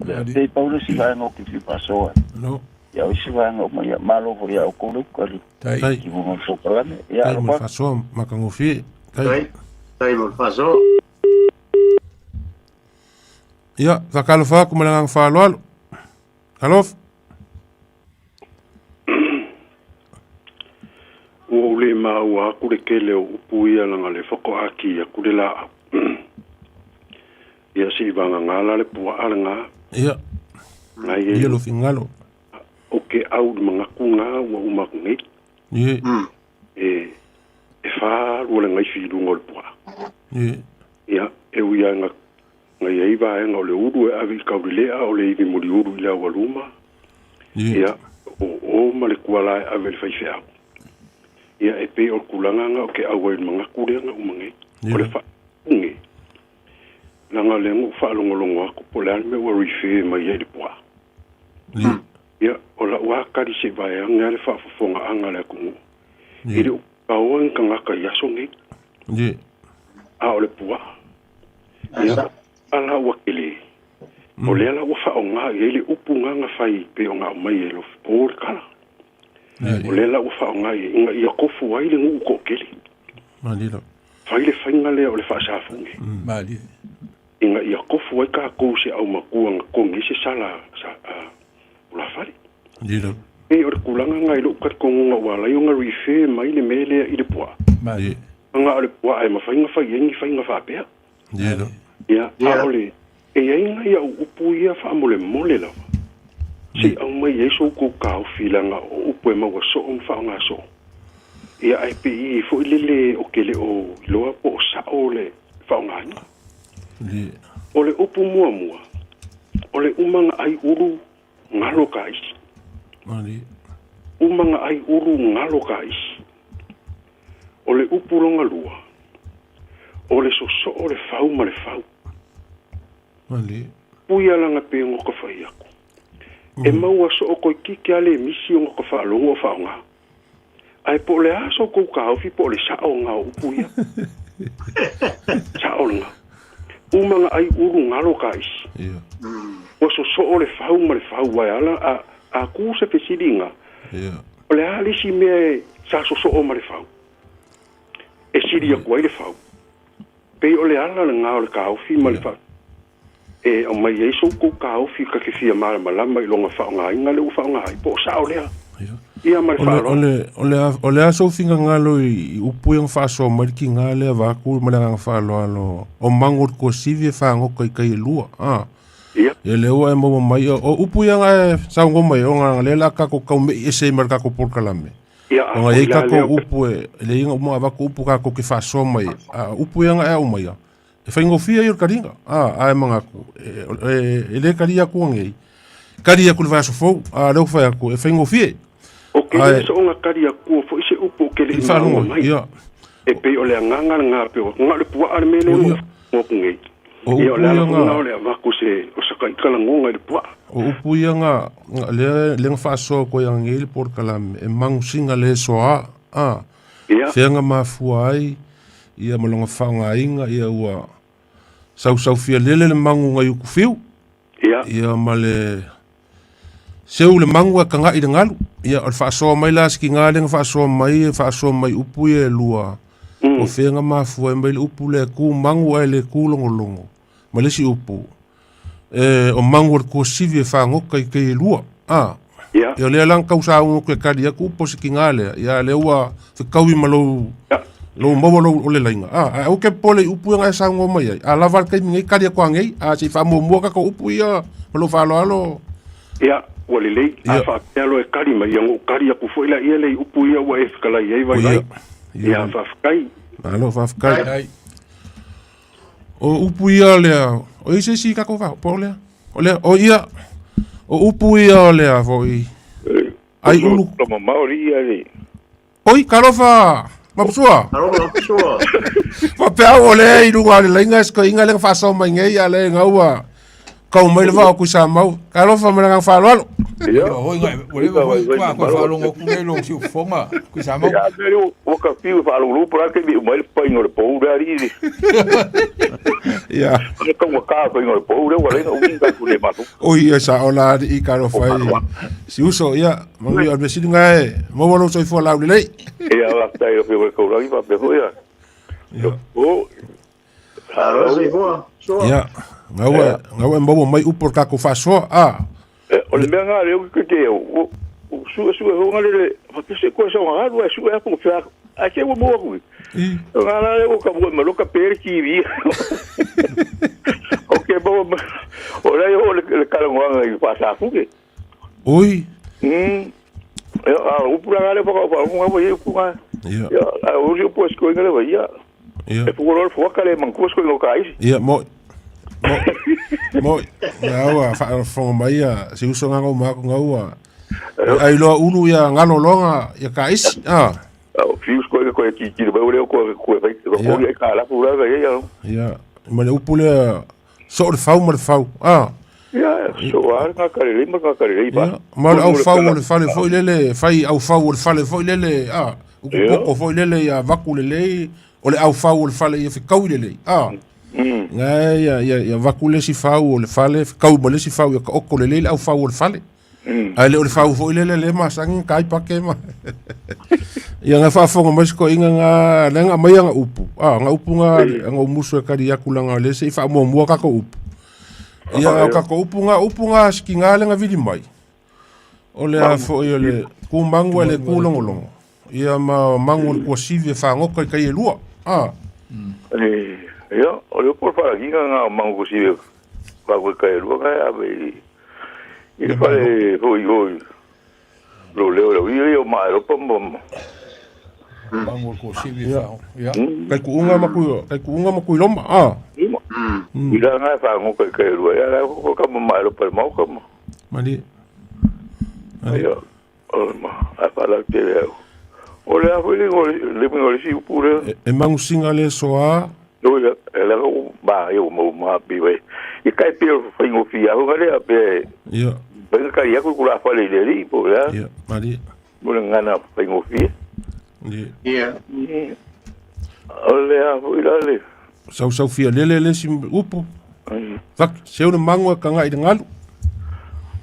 o le, pei pau le isi vaega ou te fia faasoa ai. No. Ia, o isi vaega uma, ia, malo foi iā outou le uka i le Tai. timuga o le polokalame. Ia, Tai mo le alofa atu. faasoa matagofie. Tai. Tai. Tai mo le faasoa. Ia, faatalofa atu ma le agaga faaaloalo. Talofa. Ua ou le maua aku le tele o upu ia leaga le faatoa ki atu le laau. Ia se i vagana la le puaa lena. Ia. Na i Ia lo fingalo. O ke au i le manatu na ua uma atu nei. Ie. E, e fā lua le gaifi i luga o le puaa. Ie. Ia, e ui lava ina na i ai vaega o le ulu e ave i Kaulilea o le ivi muliulu i le aualuma. Ie. Ia, o o ma le kuala e ave i le faifeau. Ia, e pei o le tulaga na o ke au ai i le manatu lea na uma nei. O le Ie. faafuge. Leaga o lea na ou faalogologo atu po o le a le mea ua refer mai ai i le puaa. Ie. Ia, o lau lava tali se i vaeane lava le faafofogaaga a le atunuu. I Ie. le ukaoa ni tagata i aso nei, Ie. a o le puaa. Ia, a la ua tele. O lea la ua faaaoga i ai le upu na na fai pei ona aumai e Lofipo le tala. O lea la ua faaaoga i ai ina ia tofu ai le nuu toatele. Malie. Fai le faiga lea o le faasafuge. Malie. Ina ia tofu ai tatou i se aumatua na togi ai se sala sa, ulafale. Ie lava. Pei o le tulaga lena i lou talitonuga ua ala ai ona refer mai le mea lea i le puaa. Malie. Aga o le puaa e mafai ona fai ai ni faiga faapea. Ie lava. Ia, a o le, e i ai nai au upu ia faamolemole lava. Se i aumai ai so outou taofi leaga o upu e maua soo ma faaaoga soo. Ia, ae pe i ai foi le lē o ke le o iloa po o sao le faaaogaina. Ie. O le upu muamua, o le umaga ai ulu galo ka isi. Malie. Umaga ai ulu galo ka isi. O le upu longa lua, o le sosoo le fau ma le fau. Malie. Pui ala nga pe ngo ka fai aku. E maua soo koe kiki a le misi o ngo ka faalogo o faaaoga. Ae po o le a so kou taofi po o le sao nga o upu ia. Sao lena. Umaga ai ulu galo ka isi. Ia. Ua sosoo le fau ma le fau ae ala a, a ku se fesiliga. Ia. O le a le isi mea e sa sosoo ma le fau. E sili aku ai le fau. Pei o le ala lena o le taofi ma le fa. E aumai ai so kou taofi ka ke fia malamalama i loga faaaogaina le ua faaaoga ai po o sao lea. Ia. Ia ma le O le, o faaaloalo. le, o le, a- o le aso fingagalo i, i upu ia faasoa mai le kiga lea vaku ma le agaga faaaloalo o mago le kuasivi e fagoka i kai e lua. A. Ia. Ia lea ua e maua mai o, o upu ia nga e saugo mai o nga lea la kako kau me i ese ma le kako polokalame. Ia, a O nga foi iai la kako lea. upu e le inga uma avako upu kako ke faasoa mai. A upu ia nga e au mai ia. E faigofie ia o le kaliga. A, a e mangaku. E, e, e le kali aku angei. Kali aku le vaiaso fou. A lea ua fai aku e faigofie. O ke le Ae soonga kali akua foi se upu o ke le i i maua faalogo mai. ia. E pei o le agaga lena pe o nga o le puaa le mea O lea ia. ua aku nei. O Ia o upu le ia ala foi nga lena o le avatu se o saka'i talagoga i le puaa. O upu ia nga nga- lea lea nga faasoa koe angei le polokalame e magusiga le soa a Ia, fea mafua ai ia ma loga faaaogaina ia ua sausaufia lele le magu gai ukufiu ia, ia ma le seu le magu e kaga'i le galu ia o le faasoa mai la sikiga lea ga faasoa mai e faasoa mai upu ia e lua o fea mafua ai mai le upu lea ku magu ae le ku logologo ma le isi upu e o magu o le kuasivi e fagoka i kai e lua a ia, ia lea la kausa ke kali aku upu o sikiga lea ia lea ua fekaui ma lou ia. lou maua lou o le laiga a ae au ke pole i upu ia ga e saugoa mai ai a lava le taimi nei kali aku agei a se'i faamuamua kako upu ia ma lou faaaloalo. Ia, ua lelei, a Ia. faapea loa e kali mai, ia na ou kali aku foi laia le i upu ia ua e fetalai ai O vaivai. ia. Ia, Ia. faafetai. Malo faafetai. Tai. O upu ia lea, o i se isi kako fa, po o lea. O lea, o ia, o upu ia o lea foi. Ai ulu. Lo mamao le ia le. Oi, talofa, Mapusua. Alofa Mapusua. Faapea o lea i luga o le laiga sikoiga lea na faasao mai nei, a le gaua kau mai le vao kuisamau. Talofa ma le agaga faaaloalo. Ia. Ua leva foi faatoa toe faalogo atu nei i lou siufofoga, Tuisamau. Ia, mea lea ua ka fiu e faalogologo po o le a le taimi e uma ai le papaina o le pou lea alii. Ia. O le taugata o le faiga o le pou lea ua ala ai ona umi ni tatou le mafaufau. Oi, ia sao la alii talofa e si uso, ia, manuia o le mea sili lena e maua lou soifua laulelei. Ia, faafetai i lau Afioga i le Taulagi faapea foi ia. Ia. O, Malo soifua. Soa. Ia, gaua, gaua e maua mai upu o le tatou faasoa, a. O le mea lena lea ou te ua suesue foi na lele faapea se koe saoga alu ae sue atu fea ae se ua maua atu i. O nga la lea ua ka mua mai loa ka pe le TV. O ke maua mai o la e oo le talanoaga i Faasafune. Oi. A o upu la nga lea whakauwha, nga wai upu nga. Ia. Ia, a o usi upu e sikoinga le wai, ia. Ia. E puku loa le fuaka le manatua sikoinga o ka isi. Ia, moi. Moi. Moi. Nga ua faafofoga mai ia si uso nga ngau maku nga ua. Ai loa ulu ia ngalo loa ia ka isi. Ah. A o fiu sikoinga koe titilo mai o leo koe koe fai, koe Ia. koe ka lapu la ia ia. Ia. Ma le upu lea soo le fau ma le fau. Ah. Ia, so a nga ka le ma nga ka le ba. Ia. Ma le aufau o le fale foi lele, fai aufau o le fale foi lele, ah. Upu poko foi lele ia vaku lelei, o le aufau o le fale ia fekaui lelei. Ah. Nga ia ia ia vaku le isi fau o le fale, fekau ma le isi fau ia taoto lelei le aufau o le fale. Ae le o le fau foi lele le masani ka ai pake ma. Ia nga faafofoga mai si toeaina nga lea na aumai ana upu. Ah, ana upu nga ana umusu e kali atu leaga o lea se i faamuamua tatou upu. Ia o tatou upu nga upu nga sikiga lea na vili mai. O le a foi o le ku manu e le ku logologo. Ia ma manu o le kuasivi e fagota i tai e lua. Ah. Ia, o le upu o le faalagiga nga o manu kuasivi e fagota i tai e lua nga e ave i I le fale foi foi lo leo leo ia ia o Maeropa ma Mangu o ko sivi fa. Ia. Kai kuunga ma kui kai kuunga ma kui loma. Ah. I la ngai fa ngo kai kai rua ia la ko ka ma Maeropa ma ka ma. Mali. Ia. O ma a fa la te leo. O le a foi le ngo le ngo le si upu le. E mangu singa le soa. No ia e la ko ba ia mo ma pi we. I kai pi o whaingo fi a hunga lea pe. Ia. Whainga kai aku kura whale i le ri po lea. Ia, mari. Mo le ngana whaingo fi. Ia. Ia. O le a fo i la le. Sau sau fia lele le si upu. Vak, seu le mangu e kanga i le ngalu.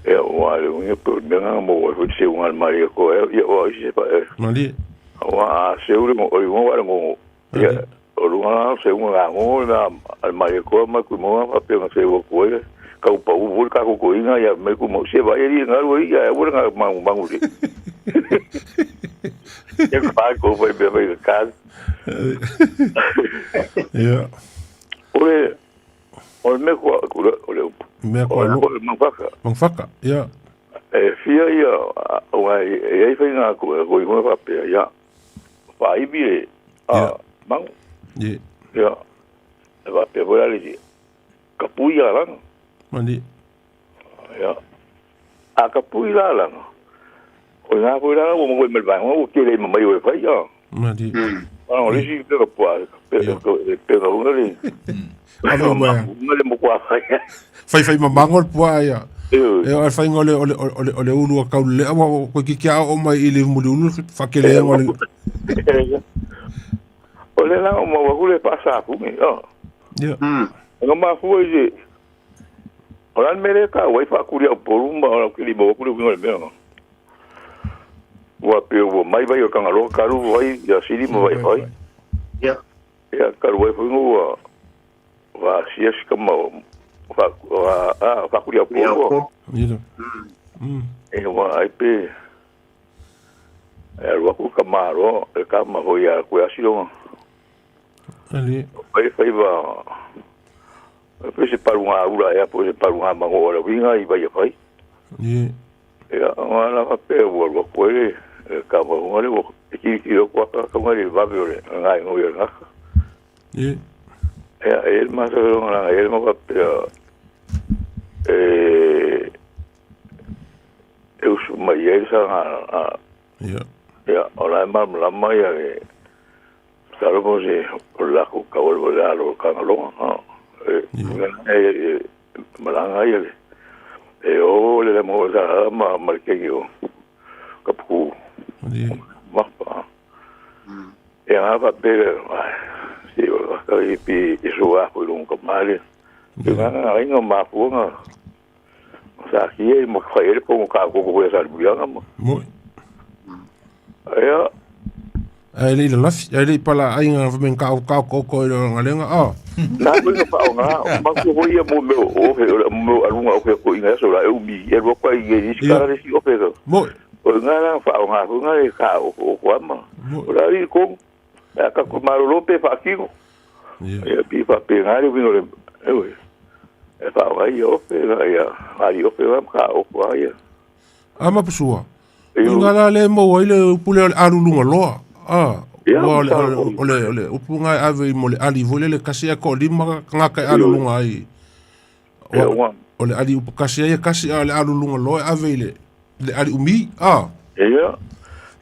Ia, o le unga pe o le mea mo o foi seu ngā mari ko e ia o se pa e. Mari. O a seu le o le ngo ngo. Ia, o lunga seu ngā ngo na al mari ko ma ku mo pa pe ngā seu ko e. Ka upa u vul ka ko inga ia me ku mo se vai ri ngā ru ia e ngā mangu mangu ri. Ia pa ko vai be vai ka. Ia. O le o le me ko o le upu. Mea ko lo. Mangfaka. Mangfaka, ia. E fia ia o ngai e ai whai ngā ko ko i ngā whapea, ia. Whaibi e a mangu. Ia. Ia. E whapea foi ale si ka pui a langa. Mani. Ia. A ka pui la langa. O ngā foi la o mo me vai o ke le mai o e whai ia. Mani. Ah, o le si pe ka pua, pe pe ka unga le. Ave mai. Unga le mo kua whai. Fai fai mamango le pua ia. E o le faiga o le o le o le o le ulu a kaulelea ua koe kiki a oo mai i le muliulu faakeleega o le. O le la o maua ku le faasafugi. Ia. Nga mafua i se o la le mea lea ka wai faakuli au polu ma o ke lima ku le uiga o le mea. Ua pe ua mai vai o Kangaloa kalu vai ia sili ma vai vai. Ia. Ia kalu vai foi ua wa sia si kama wa a faakuli au polu. Ia. E wa ai pe e alu aku ka maro e ka ma hoi a koe asilonga. Ali. Vai fai va pe se paru ngā ura e apo se paru ngā mango o la winga i vai e fai. Ia. Ia ngā la fa pe ua lua koe le ka ma hunga le e ki ki o kua ka ka le vabe o le ngā ingo i ngaka. Ia. Ia e el masa o ngā e el ma pe e e usu mai e sa ngā Ia. Ia o la e malamalama ia e talo mo se o lako ka o le alo ka ngalonga. E e malanga ia le e o le le mo sa ma ma le ke o ka pu ma pa e a va pe si o ka i pi i so a ko lo ka male e nga nga inga ma fu nga sa ki e mo ka ele po ka ko ko sa lu nga mo Mo. Ia Ai le lafi, ai le pala ai nga fa men ka ka ko ko i nga lenga a. Na ko nga pa nga ma ko ho ia mo me o he mo alunga o ko inga so la eu mi e ro ko i i ka le si o pe ko. Mo. O nga la fa nga ko nga e ka o ko ama. O la ri ko ka ko maro pe fa ki ko. Ia pi fa pe nga le wingo le e e fa nga i o pe nga ia ari o pe nga ka o ko ia. Ama pusua. Inga la le mo ai le pule alulunga loa. Ah, o le o le upunga ave mo le ali vole le kasi ko lima nga ka alulunga ai. O le ali upakasi ai kasi ale alulunga loa ave le le ali umi ah. Ia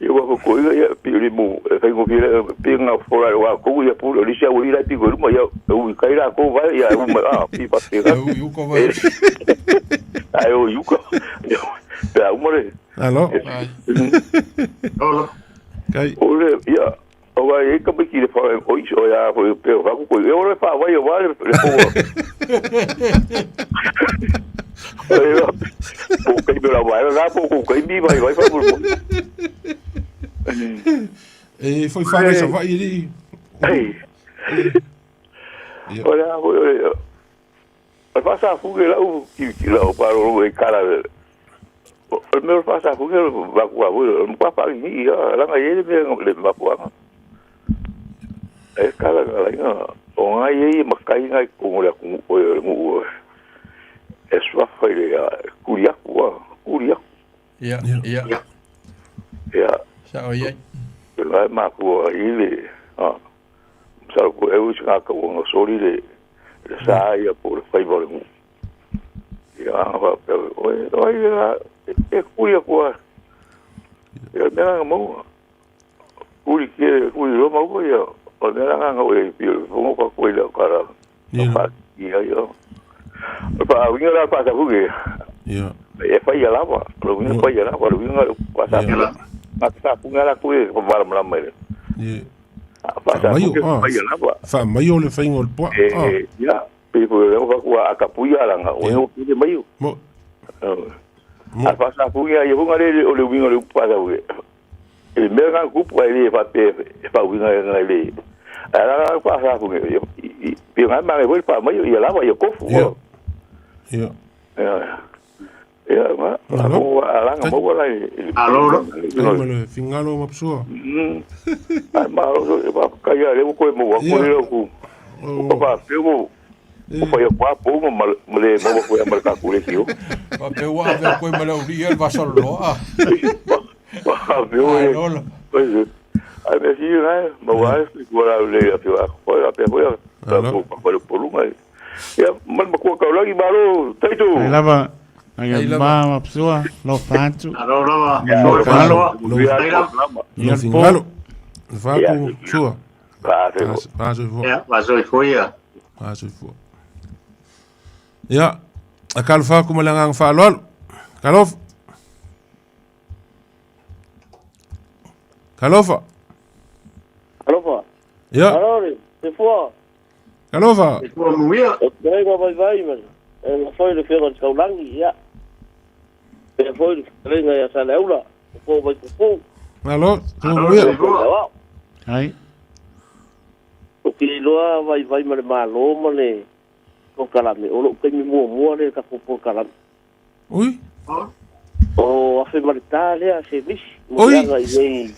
ia wa ko ia pi le mo e ko pi le pi nga fora wa ko ia pu le sia o ira pi ko ma ia u kai ra ko va ia u ma ah pi pa pi ga. U ko va. Ai o yu ko. Pe u mo le. Alo. Alo. Kai. Ole ia o vai e ka biki le fa o iso ia ko pe o ko e ore fa vai o vai le po. Po kai me la vai la po ko kai mi vai vai fa po. E foi fa sa vai ri. Ei. Ora o fa sa fu la u ki la o pa ro e kala. O meu fa sa fu va ku va mo pa pa ni ia la nga ye me le ma ku anga. E kala la inga o nga ye ma kai nga ko le ku o o e sua fa le kuria ku kuria. Ia ia. Ia. Sa o ye. La ma ku i le ah sa ku e u nga ka o sori le le sa ia por fai vo le. Ia va pe o o ia e kuria kua. Ia mea mo. Kuri ke kuri ro mo ia. O mea nga o e pi o ko ko ile kara. Ia. Ia ia. Pa winga la pa sa fuge. Ia. E fa ia lava. Lo winga fa ia lava, lo winga pa sa. Ma sa funga la ku e pa la mai. Ia. Pa sa fa ia lava. Fa mai o le fa ingol po. E ia. Pe ko le ko ku a kapuia la nga. O o pi mai. Mo. A fa sa fuge ia funga le o le winga le pa sa fuge. E mea nga kupu ai le fa pe fa winga nga le. Ala pa sa fuge. Pi nga ma le pa mai ia lava ia kofu. Ia. Ia. Ia ma o ala nga mo la. Alo. Ma le fingalo ma psua. Ai ma o pa ka ia le ko mo ko le ku. O pa pe mo o pa ia pa po mo le mo ko ia marka ku le kio. Pa pe wa ve ko ma le uri el vasol lo. Pa pe o. Ai me si na ma wa ko la le a pe wa ko a pe ko pa pa po lu mai. Ia mal ma ko ka la baro taito. Ai lava ai ma ma psua lo fantu. Alo lava. Lo Lo fingalo. Fa ku sua. Pa so fo. Ia, va so fo ia. Pa so fo. Ia, a kalfa ku malanga fa lol. Kalof. Kalofa. Kalofa. Ia. Alo, se fo. Kalofa. Se fo muia. O te vai vai vai mas. E foi le fero taulangi ia. E foi le nga ia saleula. Ko vai ko. Alo, muia. Ai. O ki loa vai vai ma le malo ma le ko kalame. O lo kai mi mua mua le ka ko kalame. Ui. O afe ma le tale a se misi. Ui.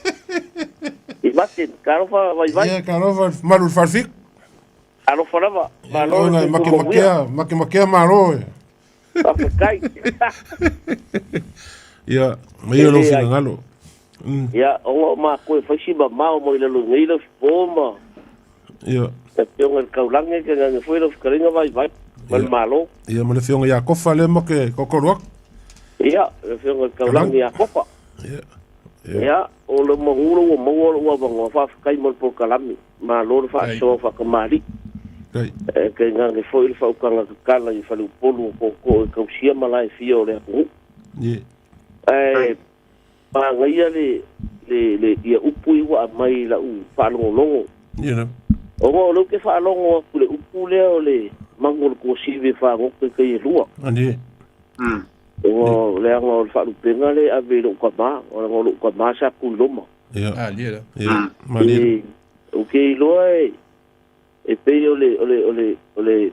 I mate, kalofa vai vai. Ia, kalofa malu farfik. Alofa lava. Malo. Make make make malo. Pakai. Ia, mai lo fingalo. Ia, o ma ko faisi ba mau mo ile lo ngi lo poma. Ia. E pionga kaulange ke nga foi lo karinga vai vai. Mal malo. Ia mo le fionga ia kofa le mo ke kokoro. Ia, le fionga kaulange ia kofa. Ia. Ia, o le manguro o mo o wa ngo fa kai mo po kalami. Ma lo fa so fa kamari. Kai. E ke nga le foi le fa ukanga kala i falu polu ko ko kausia malai fio le ku. Ae pagaia le le ia upu i ua aumai i lau faalogologo. Ona o lea ou te faalogo atu i le upu lea o le magu o le tuasivi e fagota i tai e lua. Ona o leaga o le faalupega lea e ave i lou tama, leaga o lou tama sa tu i Roma. Ou te iloa e pei o le o le o le o le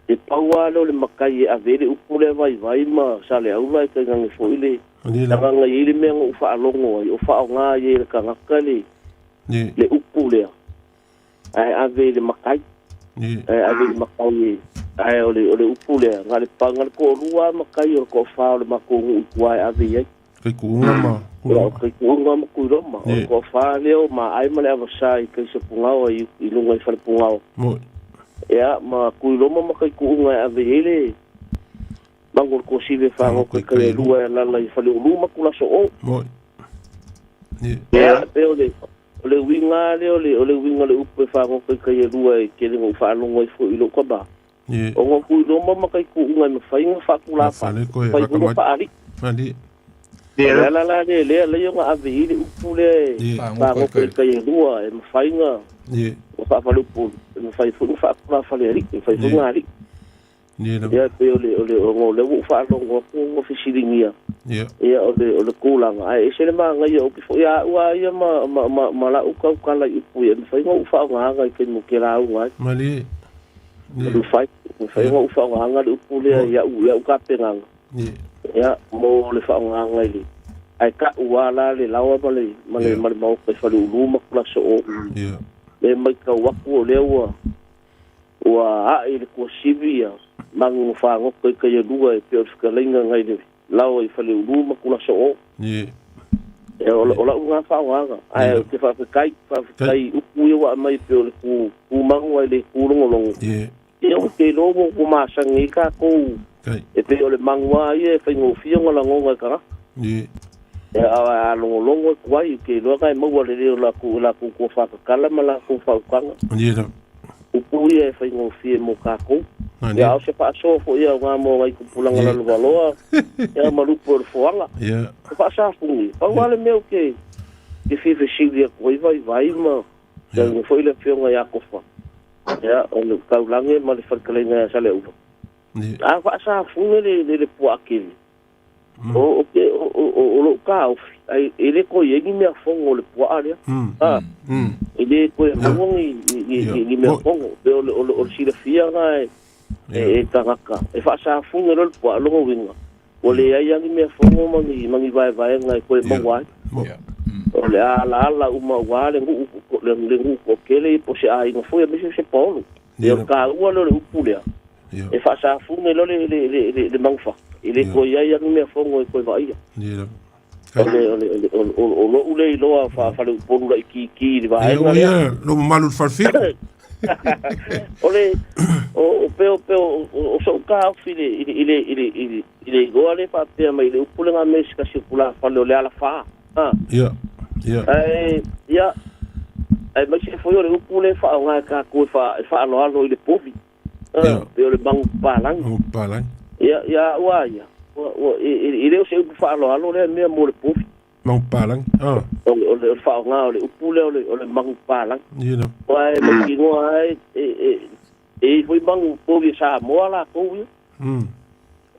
e pau lava lea o le matai e ave ai le upu lea Vaivai ma Saleaula e tainane foi le agaga e i ai le mea na ou faalogo ai o faaaoga ai e le tagata le le upu lea ae ave i le matai ae ave i le matai ae o le o le upu lea na o le pau na o le toalua lava matai o le toafa o le matou nuu i tua e ave i ai. Kaikuuga ma Kuiloma. Kaikuuga ma Kuiloma. O le toafa lea o Maai ma le Avasa i Kaisapugaoa i i luga i Falepugaoa. Moi. Ia, ma Kuiloma ma Kaikuuga e ave i ai le mago o le tuasivi e fagota i tai e lua e alaala i Faleulu ma Tulaso'o. Moi. Ia, e pei o le o le uiga lava lea o le o le uiga o le upu e fagota i tai e lua e tele na ou faalogo ai foi i lou tama. Ona o Tuiloma ma Kaikuuga e mafai ona faatulapa, mafai foi ona faalii. O le ala la lea lea alai ona ave i ai le upu lea e fagota i tai e lua, e mafai ona faafaleupolu, e mafai foi ona faatulafalealii, e mafai foi ona alii. Ia e pei o le, o le, ona o lea ua ou faalogo atu ua fesiligia, ia o le, o le tulaga, ae ese le manaia, ou te foi a au lava ia ma, ma, ma, ma lau tautala i upu ia, e mafai ona ou faaaogaina i taimi ou te lauga ai. Malie. Mafai, mafai ona ou faaaogaina le upu lea i au, i au tapenaga, ia, mo le faaaogaina i le, ae tau lava la le laoa ma le, ma le, ma le maota i Faleulu ma Tulasoo, e matau atu o lea ua, Ua ae i le tuasivi ia magu na fagota i tai e lua e pei o le fetalaiga nai le laoa i Faleulu ma Tulasoo. Ia, o, o lau lena faaaogaga. Ae ou te faafetai, faafetai i upu ia ua aumai e pei o le tu, tu magu ae le tu logologo. Ia ou te iloa ua, ua masani ai tatou e pei o le magu lava ia e faigofie ona lagona e tagata. Ia, a, a logologo atu ai, ou te iloa na e maua lelei o latou, latou tofa tatala ma latou faautaga. Upu ia e faigofie mo tatou. Ia, a o se faasoa foi ia aoga mo nai tupulaga lalovaloa, ia ma lupe o le foaga. O faasafuni, pau lava le mea ou te te fia fesili atu ai Vaivai ma tainane foi le Afioga ia Tofa, ia, o le Taulagi ma le Faletalaiga ia Saleaula. A faasafune le le puaa tele, O, o, te, o, o, o lou taofi, ai, e le toe i ai ni mea fono o le puaa lea. A, e le toe maua ni, ni, ni, ni, ni mea fono. Pe o le, o le, o le silafia na e, e, e tagata. E faasafune loa le puaa, lona uiga, ua leai lava ni mea fono ma ni, ma ni vaevaega e toe maua ai. O le a alaala uma aua le nuu, le, le nuu toatele po o se aiga foi aemaise o se paolo. Ia, o le taua lea o le upu lea, e faasafune loa le, le, le, le, le manufa, e le toe i ai lava ni mea fono e toe vaaia. O le, o le, o le, o, o, o lou lea iloa faa-faleupolu laitiiti i le vaega lea. Ia, lou mamalu i le falefitu. O le, o, o peo, peo, o, o so'u taofi i le, i le, i le, i le, i le, i le igoa lea faapea mai i le upu lea na aumai e se tasi o tulafale o le alafa. A. Ia, ia. Ae, ia, aemaise foi o le upu lea e faaaoga e tatou e, faa, e faaaloalo i le povi. Ia. Pei o le magu papalagi. Magu papalagi. Ia, ia au lava ia, ua, ua, e, e, e le o se upu faaaloalo lea mea mo le povi. Magu papalagi. Ah. O le, o le, o le faaaoga o le upu lea o le, o le magu papalagi. Ia lava. Aua e mautinoa lava e, e, e, e i ai foi magu povi a Samoa latou ia.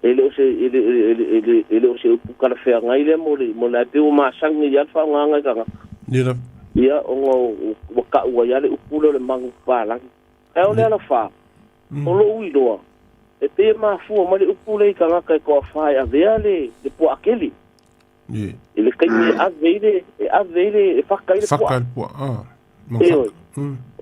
E le o se, e le, e le, e le, e le o se upu talafeagai lea mo le, mo le, ae pei ua masani ai lava le faaaogaina e tagata. Ia lava. Ia, ona ua tau ai lava le upu lea o le magu papalagi. Ae o le alafa, o lou iloa, e pei e mafua mai le upu lea i tagata e toafa e avea le, le puaa kele. I le taimi e ave ai le, e ave ai le, e faka ai le puaa. Faka le puaa, ah. Ioe.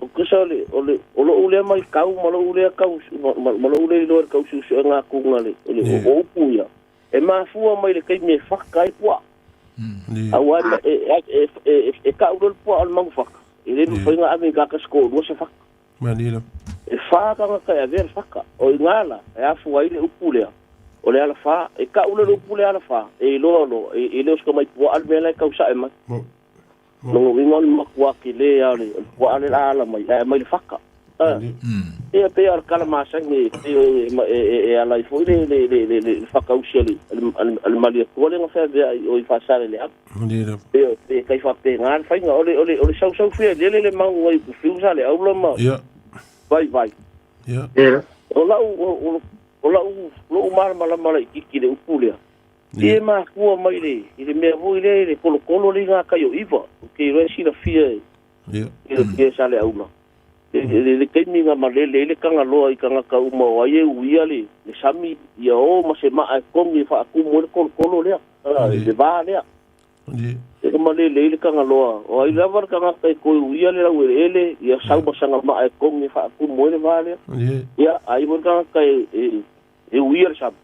O kusa o le, o le, o lou lea maitau ma lou lea tau, ma, ma lou lea iloa i le tau suesuega atu le, le, o upu ia, e mafua mai i le taimi e faka ai puaa. Aua e, e, e, e, e tau loa le puaa o le manufaka, e le mafai ona ave i gata se toalua se faka. E fa tagata e avea le faka. O i ina la, e afua ai le upu lea, o le alafa. E tau loa le upu lea alafa, e iloa loa, e, e le o se tamai puaa le mea la e tau sae mai. Lona uiga o le matua tele lava o le, o le puaa lea o le a ala mai, ae aumai le faka. Ia pei o le tala masani e e ala ai foi le le le le faatausi a le a le Malietoa lea na feaveai i o i Faasaleleaga. Pei e tai faapena le faiga. O le o le o le sausau fialele le magu ai i Fiu Saleaula ma Vaivai. O lau o lau lou malamalama laitiiti i le upu lea, e mafua mai le i le mea foi lea i le kolokolo lea i gatai o Iva. Ou te iloa e silafia e silafia e Saleaula. I le taimi na malele ai le Tagaloa i tagata uma o ai e uia le sami ia o ma se maa e togi e faatumu ai le kolokolo lea, le va lea. E malele ai le Tagaloa, o ai lava le tagata e toe uia le laueleele, ia sau ma sana maa e togi e faatumu ai le va lea. Ia, a i ai foi le tagata e uia le sami,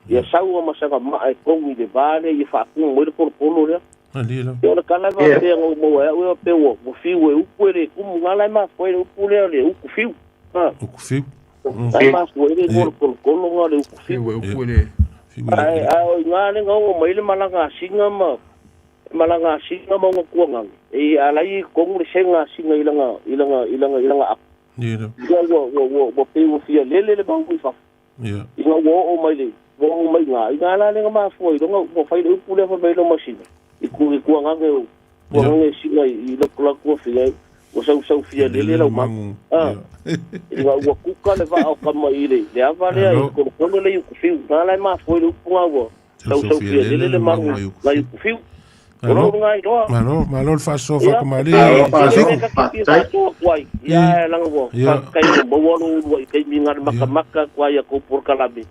Ia sau ma sana maa e togi i le va lea ia faatumu ai le kolokolo lea. Ia o le tala e faapea na ou maua e au ia faapea ua fiu e upu e le tumu. Na la e mafua ai le upu lea o le utu fiu. Utu fiu. Na e mafua ai le igoa o le kolokolo na o le utu fiu. Fiu e upu e le. Ae o i ina lea na oo mai ai le malaga a Sina ma le malaga a Sina ma ona tuanage. E ala ai i totonu le sega a Sina i lana i lana i lana i lana apo. Ia ua ua ua pei ua fia lele le maunu i fafo. Ia. Ina ua oo mai le, ua oo mai ina, ina la lea na mafua ai loa ua fai le upu lea fai mai loa masina, i ku, i kuagaga e, kuagaga e sina i, i loko latou afia ai, ua sausau fia lele lau magu. Ah, ina ua kuka le vaa o tama i le, le ava lea i kolokolo lea i Utufiu, ina la e mafua ai le upu na ua sausau fia lele le magu nai Utufiu. O lou lena iloa. Malo, malo le faasoa faakamali. Ia, e faasoa atu ai. Ia, leaga ua faafetai ua maua lou uluai taimi na o le matamata atu ai i a tou polokalame.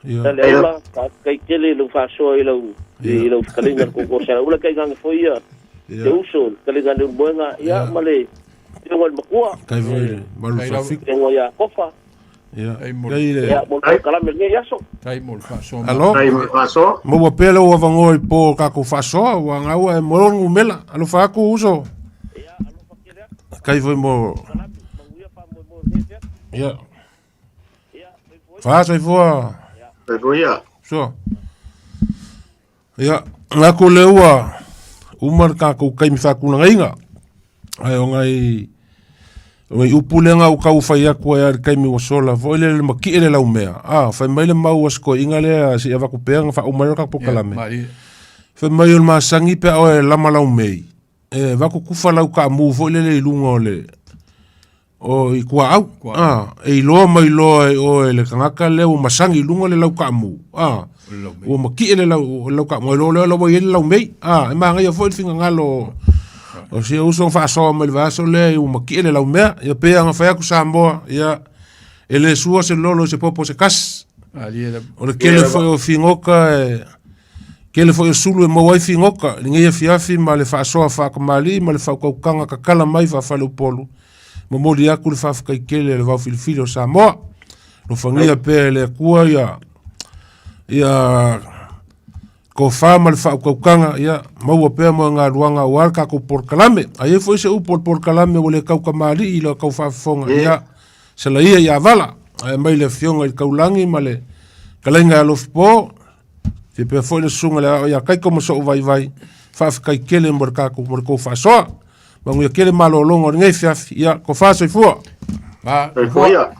Ia, Saleaula, faafetai tele i lau faasoa i lau i lau fetalaiga le Koko Saleaula, tainane foi ia te uso, le fetalaiga a Leulumoega, ia ma le afioga i le Matua. Kai foi le malu faafitu. Afioga ia Kofa. Ia, kai le. Ia, mo le polokalame i lenei aso. Tai mo le faasoa. Alo. Tai mo le faasoa. Maua pea lou avanoa i po o kakou faasoa, ua gaua e mo le numela. Alofa atu uso. Ia, alofa tele atu. Kai foi mo. Polokalame, manuia faamoemoe o lenei afiafi. Ia. Ia, soifua ia. Fa soifua. Soifua ia. So. Ia, ngaku le ua uma le kakou kaimi faatunagaiga. Ae o ngai o ngai upu lea na ou tau fai atu ai lava i le taimi ua sola foi lele le matie le laumea. A, fai mai le mau a si toeaina lea se i avatu pea na faauma ai le tatou polokalame. Fai mai o le masani pe a oe e lama laumei, e avatu kufa lau taamu foi lele i luga o le o i tuaau, a, e iloa mai loa e oe le tagata lea ua masani i luga o le lau taamu, a, ua matie le lau, lau taamu, iloa lea ua i ai le laumei, a, e manaia foi le finagalo o, o si uso na faasoa mai le vaiaso lea ua matie le laumea. Ia pei lava ona fai atu Samoa, ia, e le sua se lolo i se popo se kasi. O le tele foi o figota e, tele foi o sulu e maua ai figota i lenei afiafi ma le faasoa faatamalii ma le faautautaga tatala mai faa-faleupolu. Momoli atu le faafetai tele a le vaofilifili o Samoa. Alofagia pea e le Atua ia ia tofa ma le faautautaga ia maua pea moegaluaga aua le tatou polokalame. A i ai foi se upu o le polokalame ua le tautamalii i le tau faafofoga, ia salaia ia vala. Ae mai le afioga i le Taulagi ma le Fetalaiga ia Alofipo, faapea foi le susuga i le Aao ia Kaiko ma sou vaivai, faafetai tele mo le tatou mo le tou faasoa. Manuia tele malologa o lenei afiafi. Ia, tofa soifua. Ma, Soifua ia.